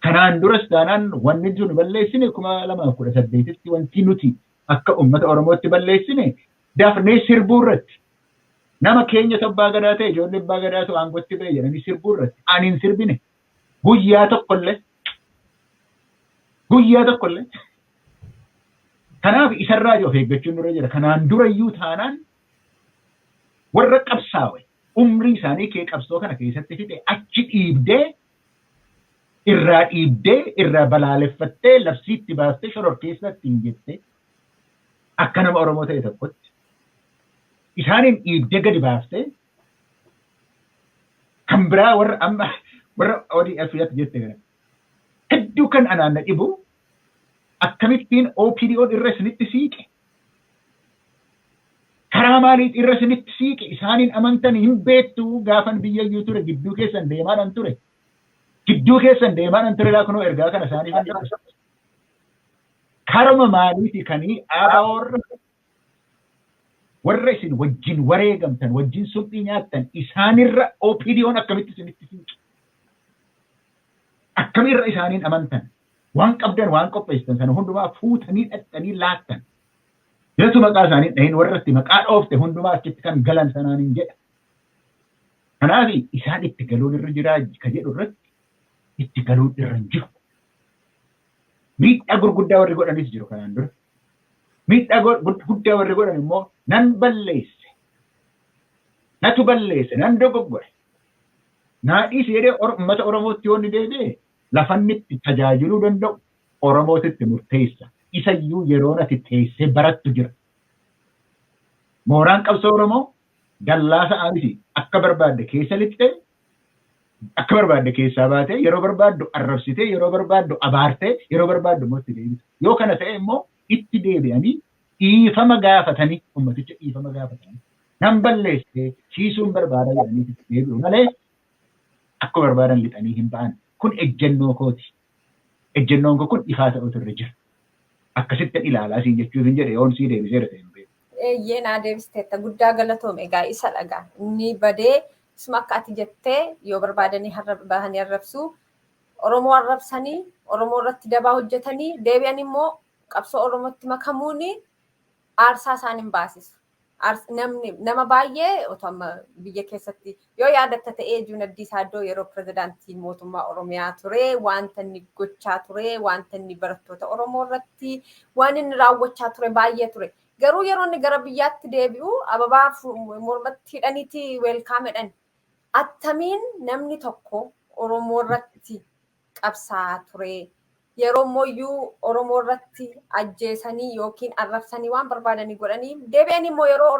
Kanaan duras taanaan wanni sun balleessine 2018tti wanti nuti Akka uummata Oromootti balleessine dafnee sirbuu irratti nama keenya abbaa gadaa ta'e, ijoollee abbaa gadaatu aangootti ba'e jedhanii sirbuu irratti ani hin sirbine guyyaa tokkollee, guyyaa tokkollee. Kanaaf isarraa of eeggachuun nurra jira. Kanaan durayyuu taanaan warra qabsaawe, umrii isaanii kee qabsoo kana keessatti fixe, achi dhiibdee, irraa dhiibdee, irraa balaaleffattee, labsiitti baastee, shororkeessatti hin jettee, akka nama Oromoo ta'e tokkotti isaaniin dhiibdee gadi baaftee, kan biraa warra amma warra ODF jette kana hedduu kan anaan na dhibu, akkamittiin OPDO'n irra isinitti siiqe? Karaa maaliit irra isinitti siiqe? Isaaniin amantan hin beektu. Gaafan biyyayyuu ture gidduu keessan deemaadhaan ture. Gidduu keessan deemaadhaan ture, laa kunoo ergaa kana isaaniif hin dabarsa. Karama maaliiti kanii ABO'rra warra isin wajjin wareegamtan, wajjin suphii nyaattan, isaanirra OPDO'n akkamitti isinitti siiqe? Akkamirra isaaniin amantan? Waan qabdan, waan qopheessitan sana hundumaa fuutanii dhaqxanii laattan. Yesu maqaa isaanii dhahin, warra itti maqaa dhoofte hundumaa achitti kan galan sanaan hin jedha. Kanaaf isaan itti galuun irra jira ka jedhu irratti itti galuun irra hin jiru. Miidhaa gurguddaa warri godhanis jiru kanaan dura. Miidhaa guddaa warri godhan immoo nan balleesse. Natu balleesse, nan dogoggore. Naa dhiisi jedhee uummata Oromootti yoo inni deebi'e, lafanni itti tajaajiluu danda'u Oromootitti murteessa. Isayyuu yeroon ati teessee barattu jira. Mooraan qabsoo Oromoo dallaa sa'aa miti, akka barbaadde keessa lixxee, akka barbaadde keessaa baatee, yeroo barbaaddu arrabsitee, yeroo barbaaddu abaartee, yeroo barbaaddu immoo itti deebitu. Yoo kana ta'e immoo itti deebi'anii dhiifama gaafatanii, ummaticha dhiifama gaafatanii, nan balleessee siisuun barbaada jedhanii itti deebi'u malee akka barbaadan lixanii hin ba'an. Kun ejjennoo kooti. Ejjennoon koo kun ifaa ta'utu irra jira. Akkasitti ilaalaa siin jechuuf hin jedhe, yoon sii deebiseera ta'e hin beeku. Eeyyee, naa deebisteetta, guddaa galatoome. Egaa isa dhagaa inni badee isuma akka ati jettee yoo barbaadanii har'a bahanii arrabsuu, Oromoo arrabsanii, Oromoo irratti dabaa hojjetanii, deebi'an immoo qabsoo Oromootti makamuun aarsaa isaan hin baasisu. Namni nama baay'ee otoo amma biyya keessatti yoo yaadatta ta'ee, Juunaddii Saaddoo yeroo pirezidaantii mootummaa Oromiyaa ture, wanta inni gochaa ture, wanta inni barattoota Oromoo irratti waan inni raawwachaa ture baay'ee ture. Garuu yeroo inni gara biyyaatti deebi'u ababaa mormatti hidhaniiti welcome jedhan. Attamiin namni tokko Oromoo irratti qabsaa'aa ture, yeroo immoo Oromoo irratti ajjeesanii yookiin arrabsanii waan barbaadanii godhanii, deebi'anii immoo yeroo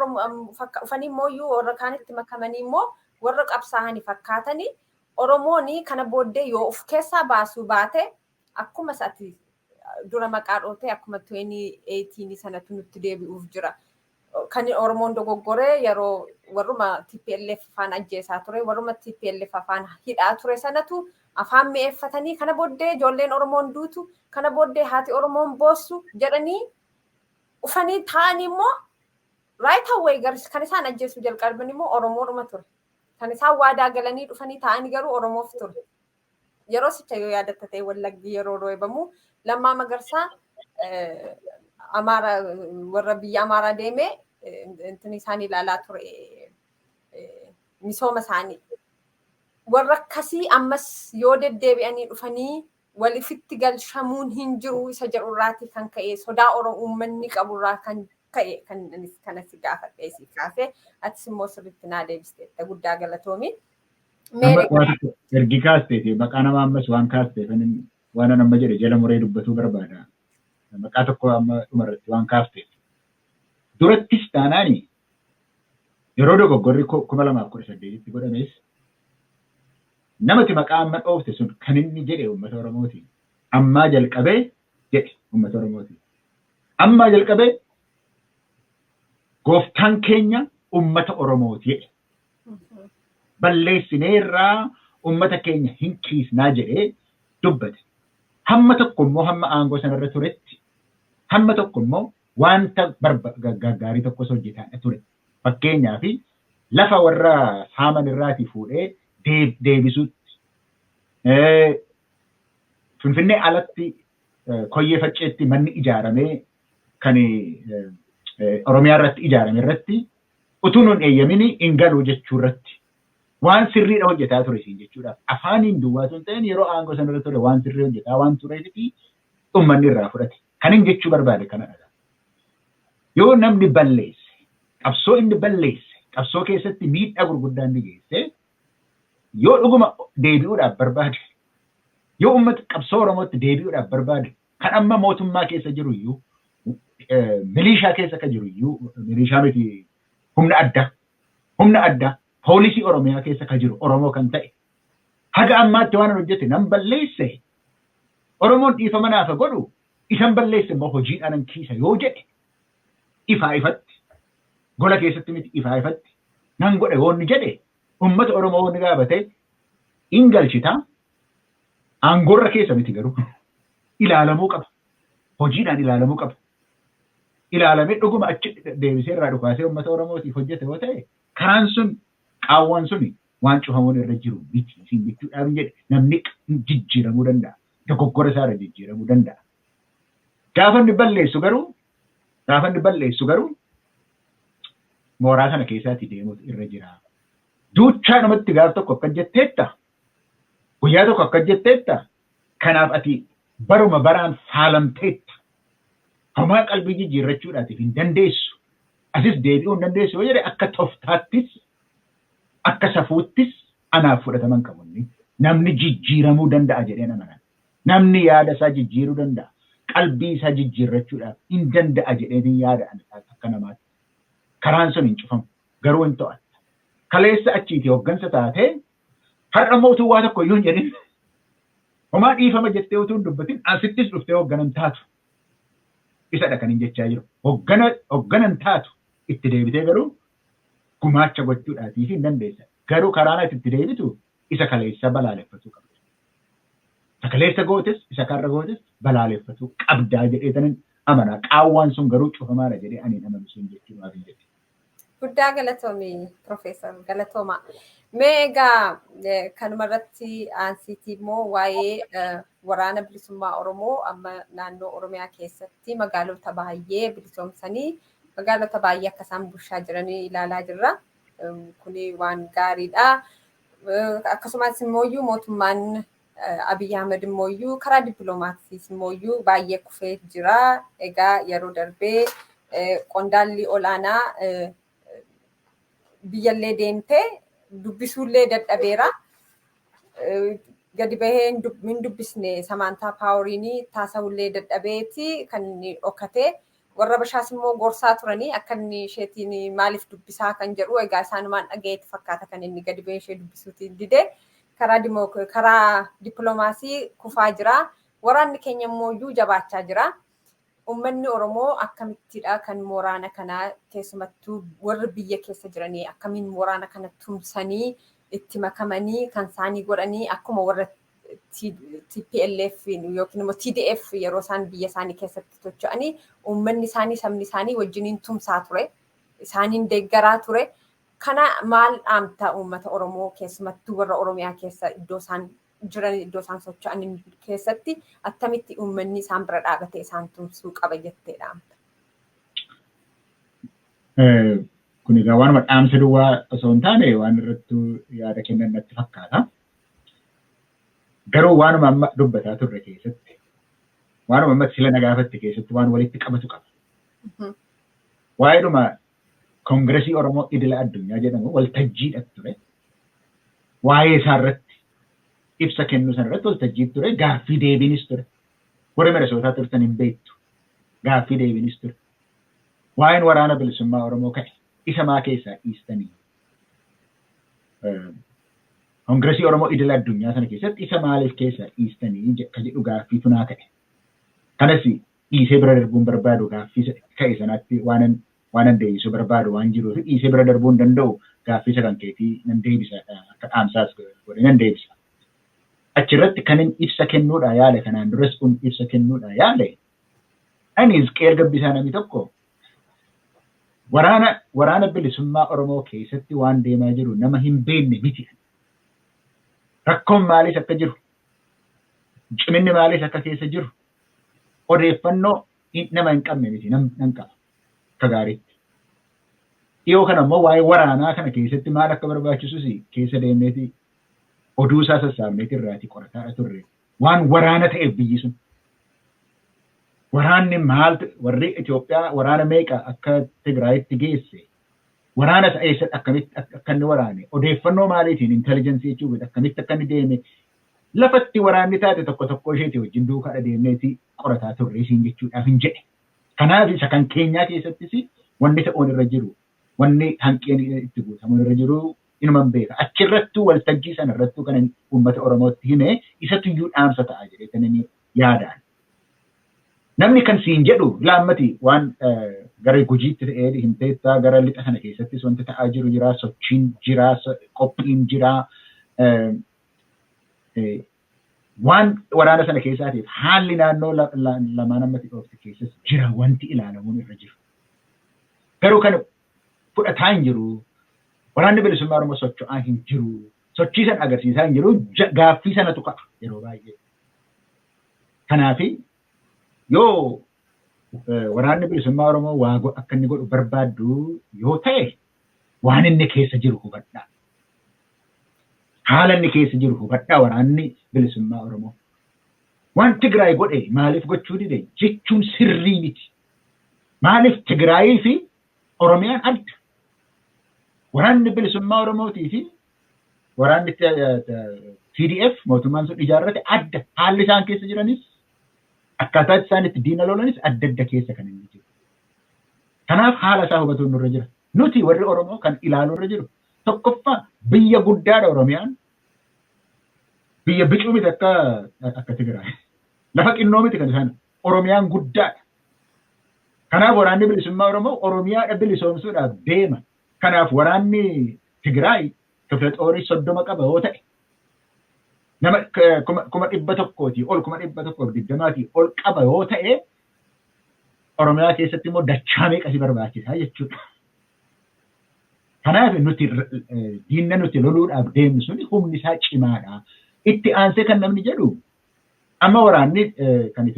dhufanii immoo warra kaanitti makamanii immoo warra qabsaa'anii fakkaatanii, Oromoon kana booddee yoo of keessaa baasuu baate, akkuma ati dura maqaa dhootee, akkuma 2018 sanatu nutti deebi'uuf jira. Kan Oromoon dogoggoree yeroo warruma TPLF afaan ajjeesaa ture, warruma TPLF afaan hidhaa ture sanatu afaan mi'eeffatanii, kana booddee ijoolleen Oromoon duutu, kana booddee haati Oromoon boossu jedhanii dhufanii taa'anii immoo right away kan isaan ajjeesuu jalqaban immoo Oromoodhuma ture. Kan isaan waadaa galanii dhufanii taa'anii garuu Oromoof ture. Yeroo sicha yoo yaadatta ta'e, Wallaggi yeroo roebamu Lammaa Magarsaa Amaara warra biyya Amaaraa deemee intini isaanii ilaalaa ture, misooma isaanii. Warra akkasii ammas yoo deddeebi'anii dhufanii walifitti galchamuun hin jiru isa jedhurraatii kan ka'e, sodaa Oromoo uummanni qaburraa kan ka'e kan kanas gaafadhee si kaasee, atis immoo sirriitti naa deebisteetta, guddaa galatoomi. Ergi kaasteeti maqaa namaa ammas waan kaasteef, waan amma jedhe jala muree dubbatuu barbaada. Maqaa tokko amma dhumarratti waan kaafteef. Durattis taanaani yeroo dogoggorri 2018tti godhames, namati maqaa amma dhoofte sun kan inni jedhe uummata Oromootiin. Ammaa jalqabee jedhe uummata Oromootiin. Ammaa jalqabee gooftaan keenya uummata Oromooti jedhe. Balleessineerraa, uummata keenya hin kiisnaa jedhee dubbate. Hamma tokko immoo hamma aangoo sanarra turetti, hamma tokko immoo wanta gaggaarii tokkos hojjetaa ture. Fakkeenyaaf, lafa warra saaman irraatii fuudhee deebisuutti. Finfinnee alatti Koyyee Facceetti manni ijaaramee kan Oromiyaa irratti ijaarame irratti utuu nuun eeyyamini hin galu jechuu irratti waan sirriidha hojjetaa ture siin jechuudhaaf afaaniin duwwaa osoo hin ta'in yeroo aangoo sanarra ture waan sirrii hojjetaa waan tureefiti uummanni irraa fudhate. Kan hin jechuu barbaade kanadha. Yoo namni balleesse, qabsoo inni balleesse, qabsoo keessatti miidhaa gurguddaa inni geesse, yoo dhuguma deebi'uudhaaf barbaade, yoo uummata qabsoo Oromootti deebi'uudhaaf barbaade, kan amma mootummaa keessa jiru iyyuu, milishaa keessa kan jiru iyyuu, milishaa miti, humna addaa poolisii Oromiyaa keessa kan jiru Oromoo kan ta'e, haga ammaatti waan hojjete nan balleesse, Oromoon dhiifama naaf godhu, isan balleesse immoo hojiidhaan kiisa yoo jedhe, ifaa ifatti, gola keessatti miti, ifaa ifatti nan godhe yoo inni jedhe, uummata Oromoo inni gaafate in galchitaa. Aangorra keessa miti, garuu ilaalamuu qaba. Hojiidhaan ilaalamuu qaba. Ilaalamee dhuguma achi deebisee irraa dhukaasee uummata Oromootiif hojjete yoo ta'e, karaan sun, qaawwan suni waan cufamuun irra jiru miti isin jechuudhaaf jedhe. Namni jijjiiramuu danda'a. Dogoggora isaa irra jijjiiramuu danda'a. Gaafa inni balleessu garuu mooraa sana keessaatti deemuutu irra jira. Duuchaadhumatti gaaf tokko akka jetteetta. Guyyaa tokko akka jetteetta. Kanaaf ati baruma baraan faalamteetta. Homaa qalbii jijjiirrachuudhaatiif hin dandeessu. Asis deebi'uu hin dandeessu yoo jedhe, akka toftaattis akka safuuttis anaaf fudhataman qabu. Namni jijjiiramuu danda'a jedhee amana. Namni yaada isaa jijjiiruu danda'a. Qalbii isaa jijjiirrachuudhaaf hin danda'a jedhee yaada akka namaatti. Karaan sun hin cufamu. Garuu hin to'atta. Kaleessa achiiti hooggansa taatee, har'a immoo utuu waa tokko iyyuu hin jedhin, homaa dhiifama jettee utuu hin dubbatin, asittis dhuftee hoogganan taatu. Isadha kan hin jechaa jiru. Hoogganan taatu, itti deebitee garuu gumaacha gochuudhaatiif hin dandeessa. Garuu karaan ati itti deebitu isa kaleessa balaaleffatuu qabda. Isa kaleessa gootes, isa karra gootes balaaleffatuu qabdaa jedhee tanin amanaa. Qaawwaan sun garuu cufamaadha jedhee ani hin amanu sun jechuudhaaf hin jedhe. Guddaa galatoomi, Profeesar, galatooma. Mee egaa kanumarratti aansiitii immoo waa'ee waraana bilisummaa Oromoo amma naannoo Oromiyaa keessatti magaalota baay'ee bilisoomsanii, magaalota baay'ee akka isaan bulchaa jiranii ilaalaa jirra. Kuni waan gaariidha. Akkasumas immoo mootummaan Abiy Ahmed immoo karaa dippiloomaasiis immoo baay'ee kufee jira. Egaa yeroo darbee qondaalli olaanaa biyyallee deemtee dubbisuullee dadhabeera. Gadi bahee hin dubbisne. Samaantaa Paaworiin taasa'ullee dadhabeeti kan inni dhokate. Warra Bashaas immoo gorsaa turanii akka inni isheetiin maaliif dubbisaa kan jedhu. Egaa isaanumaan dhagayeetti fakkaata kan inni gadi bahee ishee dubbisuutiin dide. Karaa dippiloomaasii kufaa jira. Waraanni keenya immoo jabaachaa jira. Uummanni Oromoo akkamittidha kan waraana kanaa, keessumattuu warri biyya keessa jiranii, akkamiin waraana kana tumsanii, itti makamanii, kan isaanii godhanii, akkuma warra TPLF yookiin immoo TDF yeroo isaan biyya isaanii keessatti socho'anii uummanni isaanii, sabni isaanii wajjiniin tumsaa ture, isaaniin deeggaraa ture. Kana maal dhaamta uummata Oromoo, keessumattuu warra Oromiyaa keessa iddoo isaan jiran, iddoo isaan socho'an keessatti attamitti uummanni isaan bira dhaabatee isaan tumsuu qaba jettee dhaamta? Kun egaa waanuma dhaamsa duwwaa osoo hin taane waan irratti yaada kennan natti fakkaata. Garuu waanuma amma dubbataa turre keessatti, waanuma amma sila na gaafatte keessatti waan walitti qabatu qaba. Waa'eedhuma Koongiresii Oromoo Idila Addunyaa jedhamu waltajjiidha ture. Waa'ee isaa irratti ibsa kennuu sana irratti waltajjii ture, gaaffii deebiinis ture. Warri Minnesootaa turtan hin beektu. Gaaffii deebiinis ture. Waa'een waraana bilisummaa Oromoo ka'e, isa maa keessaa dhiistanii? Koongiresii Oromoo Idila Addunyaa sana keessatti isa maaliif keessaa dhiistanii ka jedhu gaaffiitu naa ka'e. Kanas dhiisee bira darbuun barbaadu, gaaffii ka'e sanatti waanan deebisuu barbaadu waan jiruuf dhiisee bira darbuu hin danda'u. Gaaffii isa kan keetii nan deebisa, akka dhaamsaas godhe nan deebisa. Achirratti kan inni ibsa kennuudha yaale, kanaan duras kun ibsa kennuudha yaale, ani Hizqeel Gabbisaa namni tokko waraana bilisummaa Oromoo keessatti waan deemaa jiru nama hin beekne miti. Rakkoon maaliis akka jiru, ciminni maaliis akka keessa jiru, odeeffannoo Nama hin qabne miti nan qaba akka gaariitti. Dhiyoo kana immoo waa'ee waraanaa kana keessatti maal akka barbaachisus keessa deemneeti oduu isaa sassaabneeti irraatii qorataa turre. Waan waraana ta'eef biyyi sun. Waraanni maal warri Itoophiyaa waraana meeqa akka Tigraayitti geesse waraana isa eessatti akkamitti akka inni waraane odeeffannoo maaliitiin intelligensii jechuun akkamitti akka inni deeme lafatti waraanni taate tokko tokko isheeti wajjin duukaa deemneeti qorataa turre isiin jechuudhaaf hin jedhe. Kanaaf isa kan keenyaa keessattis wanni ta'uun irra jiru wanni hanqeen itti guutamuun irra jiru inuman beeka. Achirrattuu waltajjii sanarrattuu kan uummata Oromootti hime isatu iyyuu dhaamsa ta'a jedhee kan inni yaadaan. Namni kan siin jedhu laammati waan gara Gujiitti ta'ee himteettaa gara lixa kana keessattis wanti ta'aa jiru jira, sochiin jira, qophiin jira. Waan waraana sana keessaatiif haalli naannoo lamaan ammatti dhoofte keessas jira wanti ilaalamuun irra jiru. Garuu kan fudhataa hin jiru. Waraanni bilisummaa Oromoo socho'aa hin jiru. Sochii sana agarsiisaa hin jiru. Gaaffii sanatu ka'a yeroo baay'ee. Kanaafi yoo waraanni bilisummaa Oromoo waa akka inni godhu barbaaddu yoo ta'e waan inni keessa jiru hubadhaa. Haala inni keessa jiru hubadhaa waraanni bilisummaa Oromoo. Waan Tigraay godhe maaliif gochuu dide jechuun sirrii miti. Maaliif Tigraayii fi Oromiyaan adda. Waraanni bilisummaa Oromootii fi waraanni TDF mootummaan sun ijaarrate adda. Haalli isaan keessa jiranis akkaataa isaan itti diina lolanis adda adda keessa kan inni jiru. Kanaaf haala isaa hubatuun nurra jira. Nuti warri Oromoo kan ilaaluu irra jiru. Tokkoffaa biyya guddaadha Oromiyaan. Biyya bicuu miti akka Tigraay. Lafa xinnoo miti kan isaan. Oromiyaan guddaadha. Kanaaf waraanni bilisummaa Oromoo Oromiyaadha bilisoomsuudhaaf deema. Kanaaf waraanni Tigraay kifla xoorii 30 qaba yoo ta'e nama 100,000 ol 120,000 ol qaba yoo ta'e Oromiyaa keessatti immoo dachaa meeqa si barbaachisaa jechuudha. Kanaaf nuti diinna nuti loluudhaaf deemnu suni humni isaa cimaadha. Itti aansee kan namni jedhu amma waraanni kan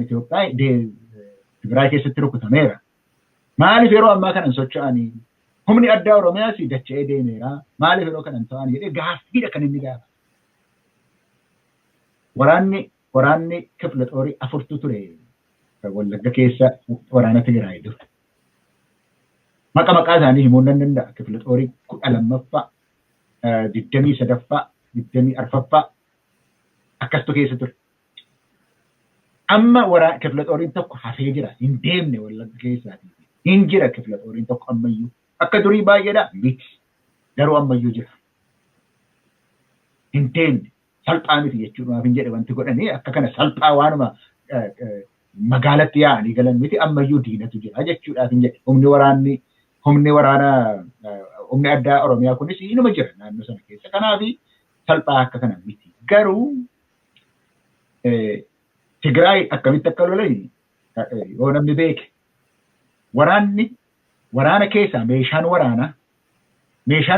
Itoophiyaa Tigraay keessatti rukutameera. Maaliif yeroo ammaa kana hin socho'anii? Humni addaa Oromiyaas dacha'ee deemeera. Maaliif yeroo kana hin ta'an jedhee gaaffiidha kan inni gaafatu. Waraanni kifla xoorii 4 ture Wallagga keessa waraana Tigraay dura. Maqaa isaanii himuu nan danda'a. Kifla xoorii 12ffaa, 23ffaa, 24ffaa akkastu keessa ture. Amma kifla xooriin tokko hafee jira. Hin deemne Wallagga keessaatii. Hin jira kifla xooriin tokko ammayyuu. Akka durii baay'eedha miti. Garuu ammayyuu jira. Hin deemne. Salphaa miti jechuudhaaf hin jedhe wanti godhanii akka kana salphaa waanuma magaalatti yaa'anii galan miti ammayyuu diinatu jira jechuudhaaf hin jedhe. Humni waraana humni addaa Oromiyaa kunis inuma jira naannoo sana keessa. Kanaaf salphaa akka kana miti. Garuu Tigraay akkamitti akka lolan yoo namni beeke waraanni waraana keessaa meeshaan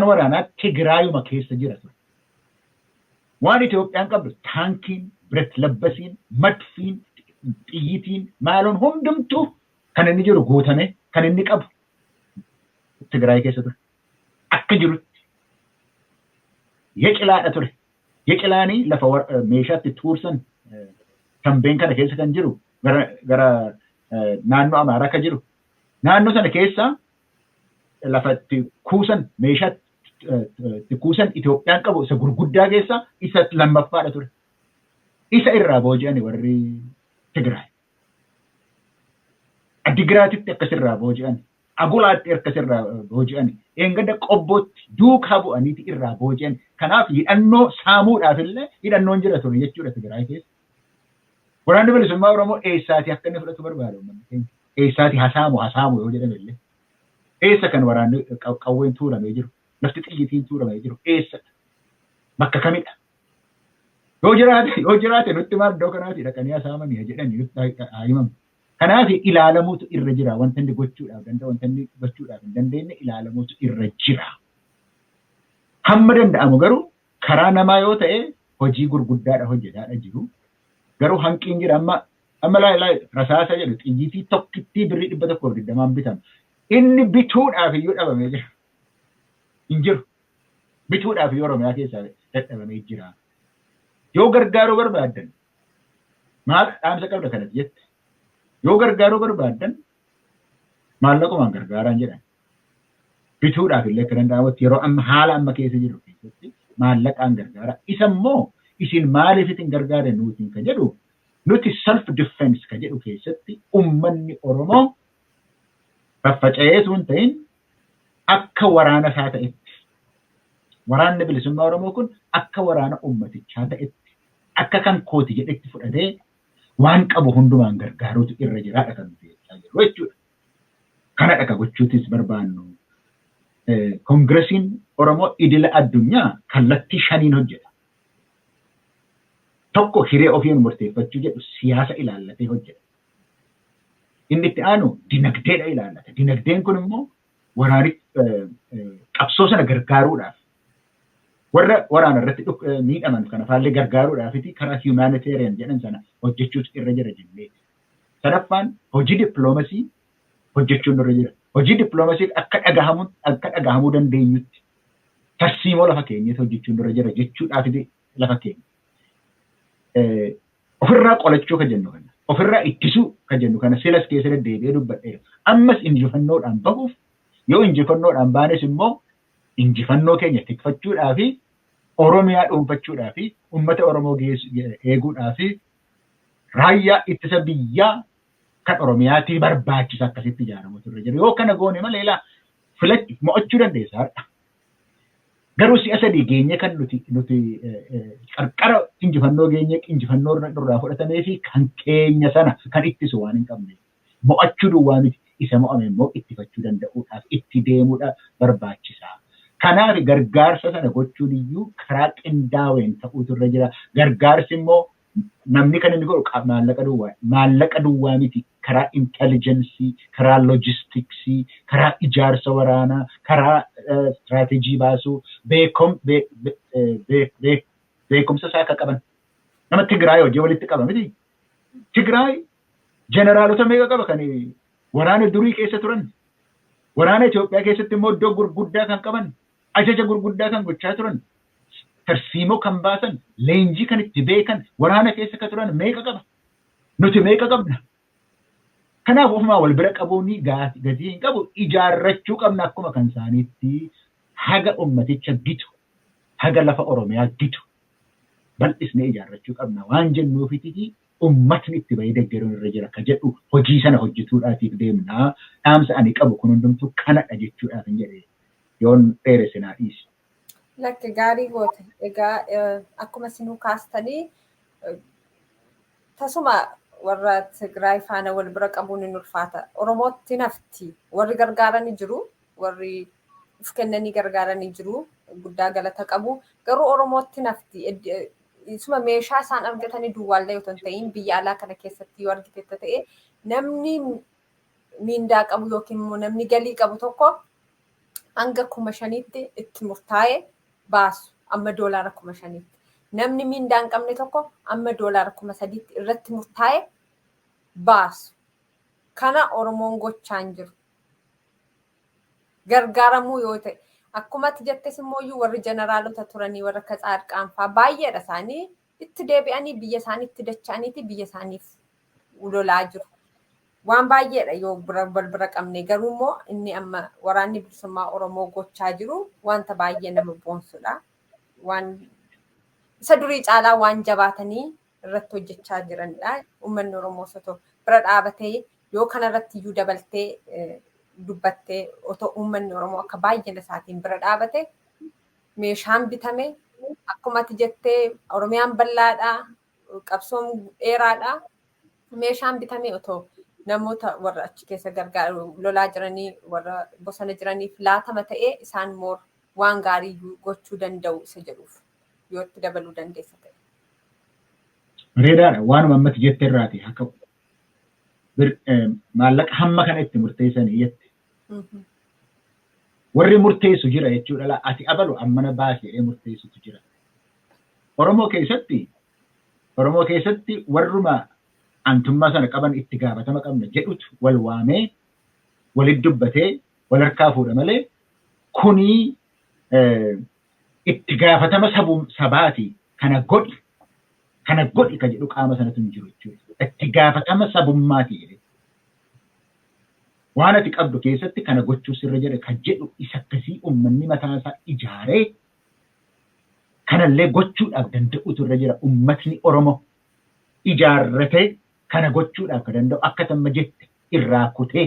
waraanaa Tigraayuma keessa jira ture. Waan Itoophiyaan qabdu taankiin, biret labbasiin, madfiin, xiyyitiin, maaloon hundumtuu kan inni jiru guutame kan inni qabu Tigraay keessa ture. Akka jirutti. Yeqilaadha ture. Yeqilaanii lafa meeshaatti tuursan tambeen kana keessa kan jiru gara naannoo Amaaraa kan jiru. Naannoo sana keessa lafa itti kuusan meeshaatti itti kuusan Itoophiyaan qabu isa gurguddaa keessa isa lammaffaadha ture. Isa irraa booji'ani warri Tigraay. Addigiraatitti akkasirraa booji'ani. Agulaatti akkasirraa booji'ani. Eengada qobbootti duukaa bu'aniiti irraa booji'ani. Kanaaf hidhannoo saamuudhaaf illee hidhannoon jira ture jechuudha Tigraay keessa. Waraanni bilisummaa Oromoo eessaatii akka inni fudhatu barbaada uummanni keenya. Eessaatii hasaamu yoo jedhame illee. Eessa kan waraanni qawween tuulamee jiru? Lafti xiyyitiin tuulamee jiru eessadha? Bakka kamidha? Yoo jiraate nutti maal iddoo kanaati dhaqanii hasaamanii jedhanii nutti haa himamu. Kanaaf ilaalamuutu irra jira. Wanta inni gochuudhaaf danda'u, wanta inni gochuudhaaf hin dandeenye ilaalamuutu irra jira. Hamma danda'amu garuu karaa namaa yoo ta'e hojii gurguddaadha hojjetaadha jiru. Garuu hanqiin jira amma Amma laa rasaasa jedhu xiyyiitii tokkittii birrii 120 bitama. Inni bituudhaaf iyyuu dhabamee jira. Hin jiru. Bituudhaaf iyyuu Oromiyaa keessaa dadhabamee jira. Yoo gargaaruu barbaaddan maal dhaamsa qabda kanatti jette. Yoo gargaaruu barbaaddan maallaqumaan gargaaraan jedhan. Bituudhaaf illee akka danda'amutti yeroo amma haala amma keessa jiru keessatti maallaqaan gargaara. Isa immoo isin maaliif isin gargaara nuutiin kan jedhu nuti self defense kan jedhu keessatti ummanni Oromoo faffaca'ee osoo hin ta'in akka waraana isaa ta'etti, waraanni bilisummaa Oromoo kun akka waraana ummatichaa ta'etti, akka kan kooti jedhetti fudhatee waan qabu hundumaan gargaaruutu irra jiraadha kan nuti jechaa jirru jechuudha. Kana dhaqa gochuutis barbaannu. Koongiresiin Oromoo idila addunyaa kallattii shaniin hojjeta. Tokko hiree ofiin murteeffachuu jedhu siyaasa ilaallatee hojjeta. Inni itti aanu dinagdeedha ilaallata. Dinagdeen kun immoo waraani qabsoo sana gargaaruudhaaf, warra waraana irratti miidhaman kana faallee gargaaruudhaafiti karaa humanitarian jedhan sana hojjechuutu irra jira jennee. Sadaffaan hojii dippiloomasii hojjechuun irra jira. Hojii dippiloomasii akka dhagahamuu dandeenyutti tarsiimoo lafa keenyatti hojjechuun irra jira jechuudhaafiti lafa keenya. Ofirraa qolachuu kan jennu kana, ofirraa ittisuu kan jennu kana silas keessa deddeebi'ee dubbadheera. Ammas injifannoodhaan bahuuf, yoo injifannoodhaan baanes immoo injifannoo keenya tikfachuudhaa fi Oromiyaa dhuunfachuudhaa fi uummata Oromoo eeguudhaa fi raayyaa ittisa biyyaa kan Oromiyaatii barbaachisa akkasitti ijaaramutu irra jira. Yoo kana goone malee laa filachuu mo'achuu dandeessa har'a. Garuu si'a sadii geenye kan nuti qarqara injifannoo geenye injifannoo irraa fudhatamee fi kan keenya sana kan ittisu waan hin qabne. Mo'achuu duwwaa miti, isa mo'ame immoo ittifachuu danda'uudhaaf itti deemuudha barbaachisaa. Kanaaf gargaarsa sana gochuun iyyuu karaa qindaa'een ta'uutu irra jira. Gargaarsi immoo namni kan inni godhu maallaqa duwwaa. Maallaqa duwwaa miti, karaa intelligence, karaa logistics, karaa ijaarsa waraanaa, karaa istiraateejii baasuu, beekumsa isaa akka qaban. Nama Tigraay hojii walitti qaba miti. Tigraay jeneraalota meeqa qaba kan waraana durii keessa turan? Waraana Itoophiyaa keessatti immoo iddoo gurguddaa kan qaban, ajaja gurguddaa kan gochaa turan, tarsiimoo kan baasan, leenjii kan itti beekan, waraana keessa kan turan meeqa qaba? Nuti meeqa qabna? Kanaaf ofumaa wal bira qabuun gatii hin qabu. Ijaarrachuu qabna akkuma kan isaaniitti, haga ummaticha gitu, haga lafa Oromiyaa gitu bal'isnee ijaarrachuu qabna waan jennuufiti ummatni itti bahee deeggaruun irra jira ka jedhu hojii sana hojjetuudhaatiif deemnaa. Dhaamsa ani qabu kun hundumtuu kanadha jechuudhaaf hin jedhe, yoon dheeresse naa dhiisi. Lakki, gaarii goote. Egaa akkuma isinuu kaastanii tasuma warra Tigraay faana wal bira qabuun hin ulfaata. Oromootti nafti. Warri gargaaranii jiru. Warri of kennanii gargaaranii jiru. Guddaa galata qabu. Garuu Oromootti nafti. Isuma meeshaa isaan argatanii duwwaallee otoo hin ta'in biyya alaa kana keessatti yoo argite ta'e, namni miindaa qabu yookiin immoo namni galii qabu tokko hanga 5,000tti itti murtaa'e baasu, amma doolaara 5,000tti. Namni miindaa hin qabne tokko amma doolaara 3,000tti irratti murtaa'e baasu. Kana Oromoon gochaa hin jiru. Gargaaramuu yoo ta'e, akkuma ati jettes immoo warri jeneraalota turanii, warra akka Tsaadqaan fa'aa baay'eedha, isaanii itti deebi'anii biyya isaaniitti dacha'aniiti biyya isaaniif lolaa jiru. Waan baay'eedha yoo wal bira qabne, garuu immoo inni amma waraanni bilisummaa Oromoo gochaa jiru wanta baay'ee nama boonsudha. Waan isa durii caalaa waan jabaatanii irratti hojjechaa jiranidha. Uummanni Oromoo otoo bira dhaabatee, yoo kanarratti iyyuu dabaltee dubbattee, otoo uummanni Oromoo akka baay'ina isaatiin bira dhaabate, meeshaan bitame, akkuma ati jettee Oromiyaan bal'aadha, qabsoon dheeraadha. Meeshaan bitame otoo namoota warra achi keessa gargaaru lolaa jiranii, warra bosona jiraniif laatama ta'ee, isaan more waan gaarii gochuu danda'u isa jedhuuf yoo itti dabaluu dandeessa ta'e. Bareedaadha. Waanuma ammatti jette irraati akka maallaqa hamma kana itti murteessanii jette. Warri murteessu jira jechuudha. Ati abalu ammana baasi jedhee murteessutu jira. Oromoo keessatti warruma Aantummaa sana qaban itti gaafatama qabna jedhutu wal waamee walitti dubbatee wal harkaa fuudha malee kuni itti gaafatama sabaati kana godhi kan jedhu qaama sanatu hin jiru jechuudha. Itti gaafatama sabummaati jedhe. Waan ati qabdu keessatti kana gochuu sirra jedhe kan jedhu isa akkasii uummanni mataa isaa ijaaree kanallee gochuudhaaf danda'utu irra jira. Uummatni Oromoo ijaarratee kana gochuudhaaf kan danda'u akka tamma jette irraa kutee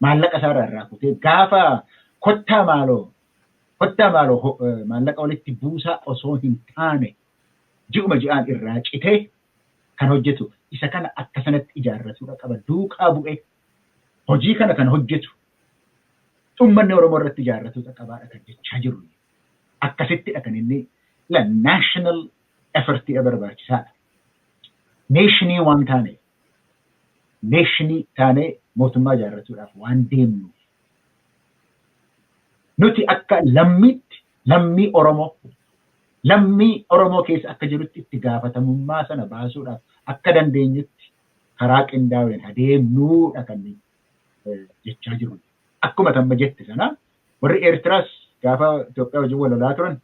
maallaqa isaarraa irraa kutee gaafa kottaa maaloo maallaqa walitti buusaa osoo hin taane ji'uma ji'aan irraa citee kan hojjetu isa kana akka sanatti ijaarratuudha qaba. Duukaa bu'ee hojii kana kan hojjetu uummanni Oromoo irratti ijaarratuudha qabaadha kan jechaa jiru. Akkasittidha kan inni la national effortiidha barbaachisaadha. Neeshinii waan taaneef neeshinii taanee mootummaa ijaarratuudhaaf waan deemnuuf nuti akka lammiitti lammii Oromoo keessa akka jirutti itti gaafatamummaa sana baasuudhaaf akka dandeenyutti karaa qindaa'een adeemnuudha kan jechaa jiru. Akkuma tamma jette sana warri Eertiraas gaafa Itoophiyaa wajjin wal lolaa turan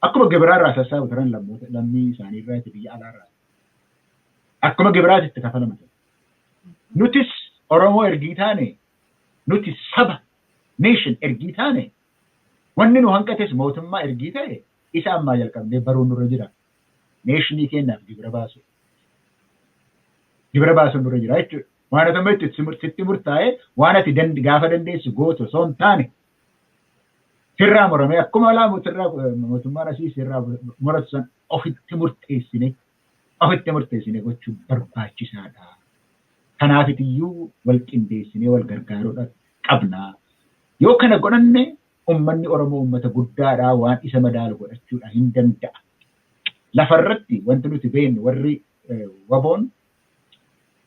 akkuma gibiraarraa sassaabu turan lammii isaanii irraa biyya alaarraa. Akkuma gibiraas itti kafalama ture. Nutis Oromoo ergii taane nuti saba nation ergii taane wanni nu hanqates mootummaa ergii ta'e isa ammaa jalqabnee baruun nurra jira. Neeshinii keenyaaf gibira baasu. Gibira baasuun nurra jira jechuudha. Waan ati amma sitti murtaa'e waan ati gaafa dandeessu gootu osoo hin taane sirraa muramee akkuma laamu sirraa mootummaan asii sirraa muratu san ofitti murteessine gochuun barbaachisaadha. Kanaafitiyyuu wal qindeessinee wal gargaaruudha qabna. Yoo kana godhanne uummanni Oromoo uummata guddaadhaa waan isa madaalu godhachuudha hin danda'a. Lafarratti wanti nuti beeknu warri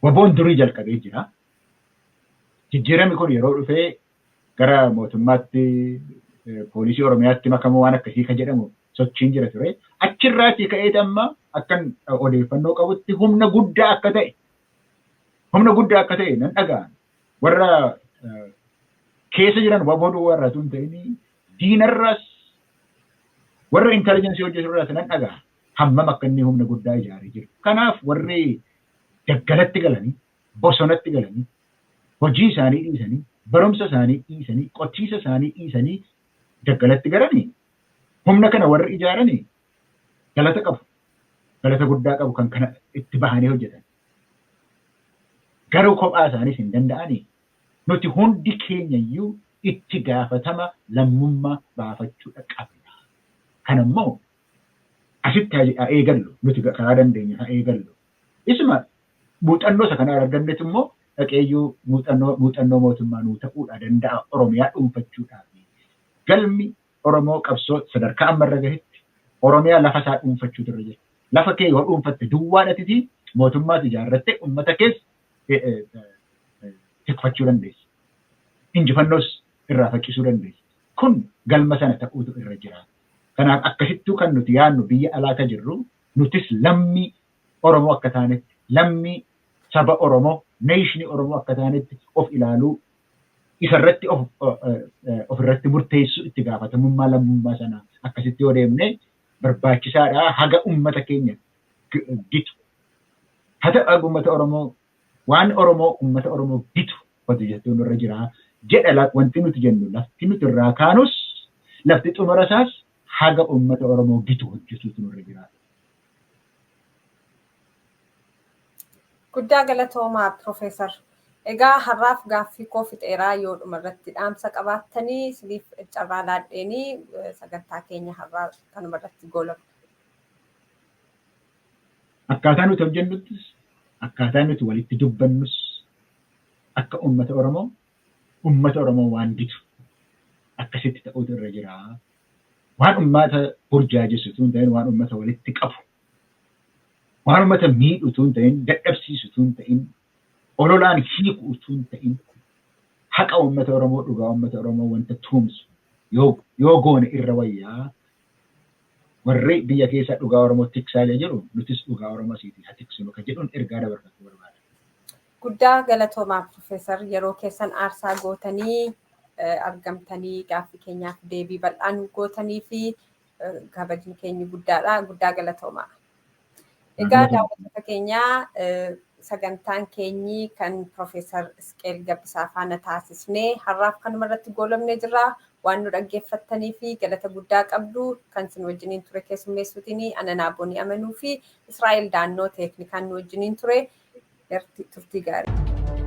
waboon durii jalqabee jira. Jijjiiramni kun yeroo dhufee gara mootummaatti poolisii Oromiyaatti makamuu waan akkasii kan jedhamu sochiin jira ture. Achirraatii ka'eet amma akkan odeeffannoo qabutti humna guddaa akka ta'e nan dhaga'an. Warra keessa jiran waboo duwwaa irraa tun ta'in diinarraas warra intelligensii hojjetu irraas nan dhaga'a. Hammam akka inni humna guddaa ijaaree jiru. Kanaaf warri daggalatti galanii, bosonatti galanii, hojii isaanii dhiisanii, barumsa isaanii dhiisanii, qotiisa isaanii dhiisanii daggalatti galanii humna kana warri ijaaranii galata qabu. Galata guddaa qabu kan kana itti bahanii hojjetan. Garuu kophaa isaaniis hin danda'anii. Nuti hundi keenya iyyuu itti gaafatama lammummaa baafachuudha qabna. Kanammoo asitti haa eegallu nuti karaa dandeenya haa eegallu. Isuma muuxannoo isa kana argannetu immoo dhaqeeyyuu muuxannoo mootummaa nuu ta'uudha danda'a Oromiyaa dhuunfachuudhaaf. Galmi Oromoo qabsoo sadarkaa ammarra gahetti Oromiyaa lafa isaa dhuunfachuutu irra jira. Lafa kee yoo dhuunfatte duwwaadhatiti mootummaas ijaarratte uummata kees tikfachuu dandeessa. Injifannoos irraa faccisuu dandeessa. Kun galma sana ta'uutu irra jira. Kanaaf akkasittuu kan nuti yaadnu biyya alaa ka jirru nutis lammii Oromoo akka taanetti lammii saba Oromoo neeshinii Oromoo akka taanetti of ilaaluu isarratti ofirratti murteessuu itti gaafatamummaa lammummaa sanaa akkasitti yoo deemne barbaachisaadha haga uummata keenya gitu. Haa ta'u haga uummata Oromoo waan Oromoo uummata Oromoo gitu hojjechuun irra jira jedha wanti nuti jennu lafti nuti irraa kaanus lafti xumura isaas haga uummata Oromoo gitu hojjetuutu nurra jira. Guddaa galatoomaa Profeesar. Egaa har'aaf gaaffii koo fixeeraa yoo dhuma irratti dhaamsa qabaattanii isiniif carraa laadheenii sagantaa keenya har'aa kanuma irratti goolabna. Akkaataa nuti hojjennuttis akkaataa nuti walitti dubbannus akka uummata Oromoo waan gitu akkasitti ta'uutu irra jira. Waan uummata burjaajessu hin ta'in waan uummata walitti qabu waan uummata miidhu utuu hin ta'in dadhabsiisu utuu hin ta'in ololaan hiiku utuu hin ta'in haqa uummata Oromoo dhugaa uummata Oromoo wanta tumsu yoo goone irra wayyaa warri biyya keessa dhugaa Oromoo tiksaa jiru nutis dhugaa Oromoo asiitii haa tiksinu kan jedhuun ergaa dabarfachuu barbaada. Guddaa galatoomaa, Profeesar, yeroo keessan aarsaa gootanii argamtanii gaaffii keenyaaf deebii bal'aan gootanii fi kabajni keenya guddaadha. Guddaa galatoomaa. Egaa daawwattoota keenyaa, sagantaan keenyi kan Profeesar Isqeel Gabbisaa faana taasisnee har'aaf kanuma irratti goolabnee jirra. Waan nu dhaggeeffattanii fi galata guddaa qabdu. Kan isin wajjiniin ture keessummeessuutiin Ananaa Boonii Amanuu fi Israa'el Daannoo teeknikaan nu wajjiniin ture. Turtii gaarii.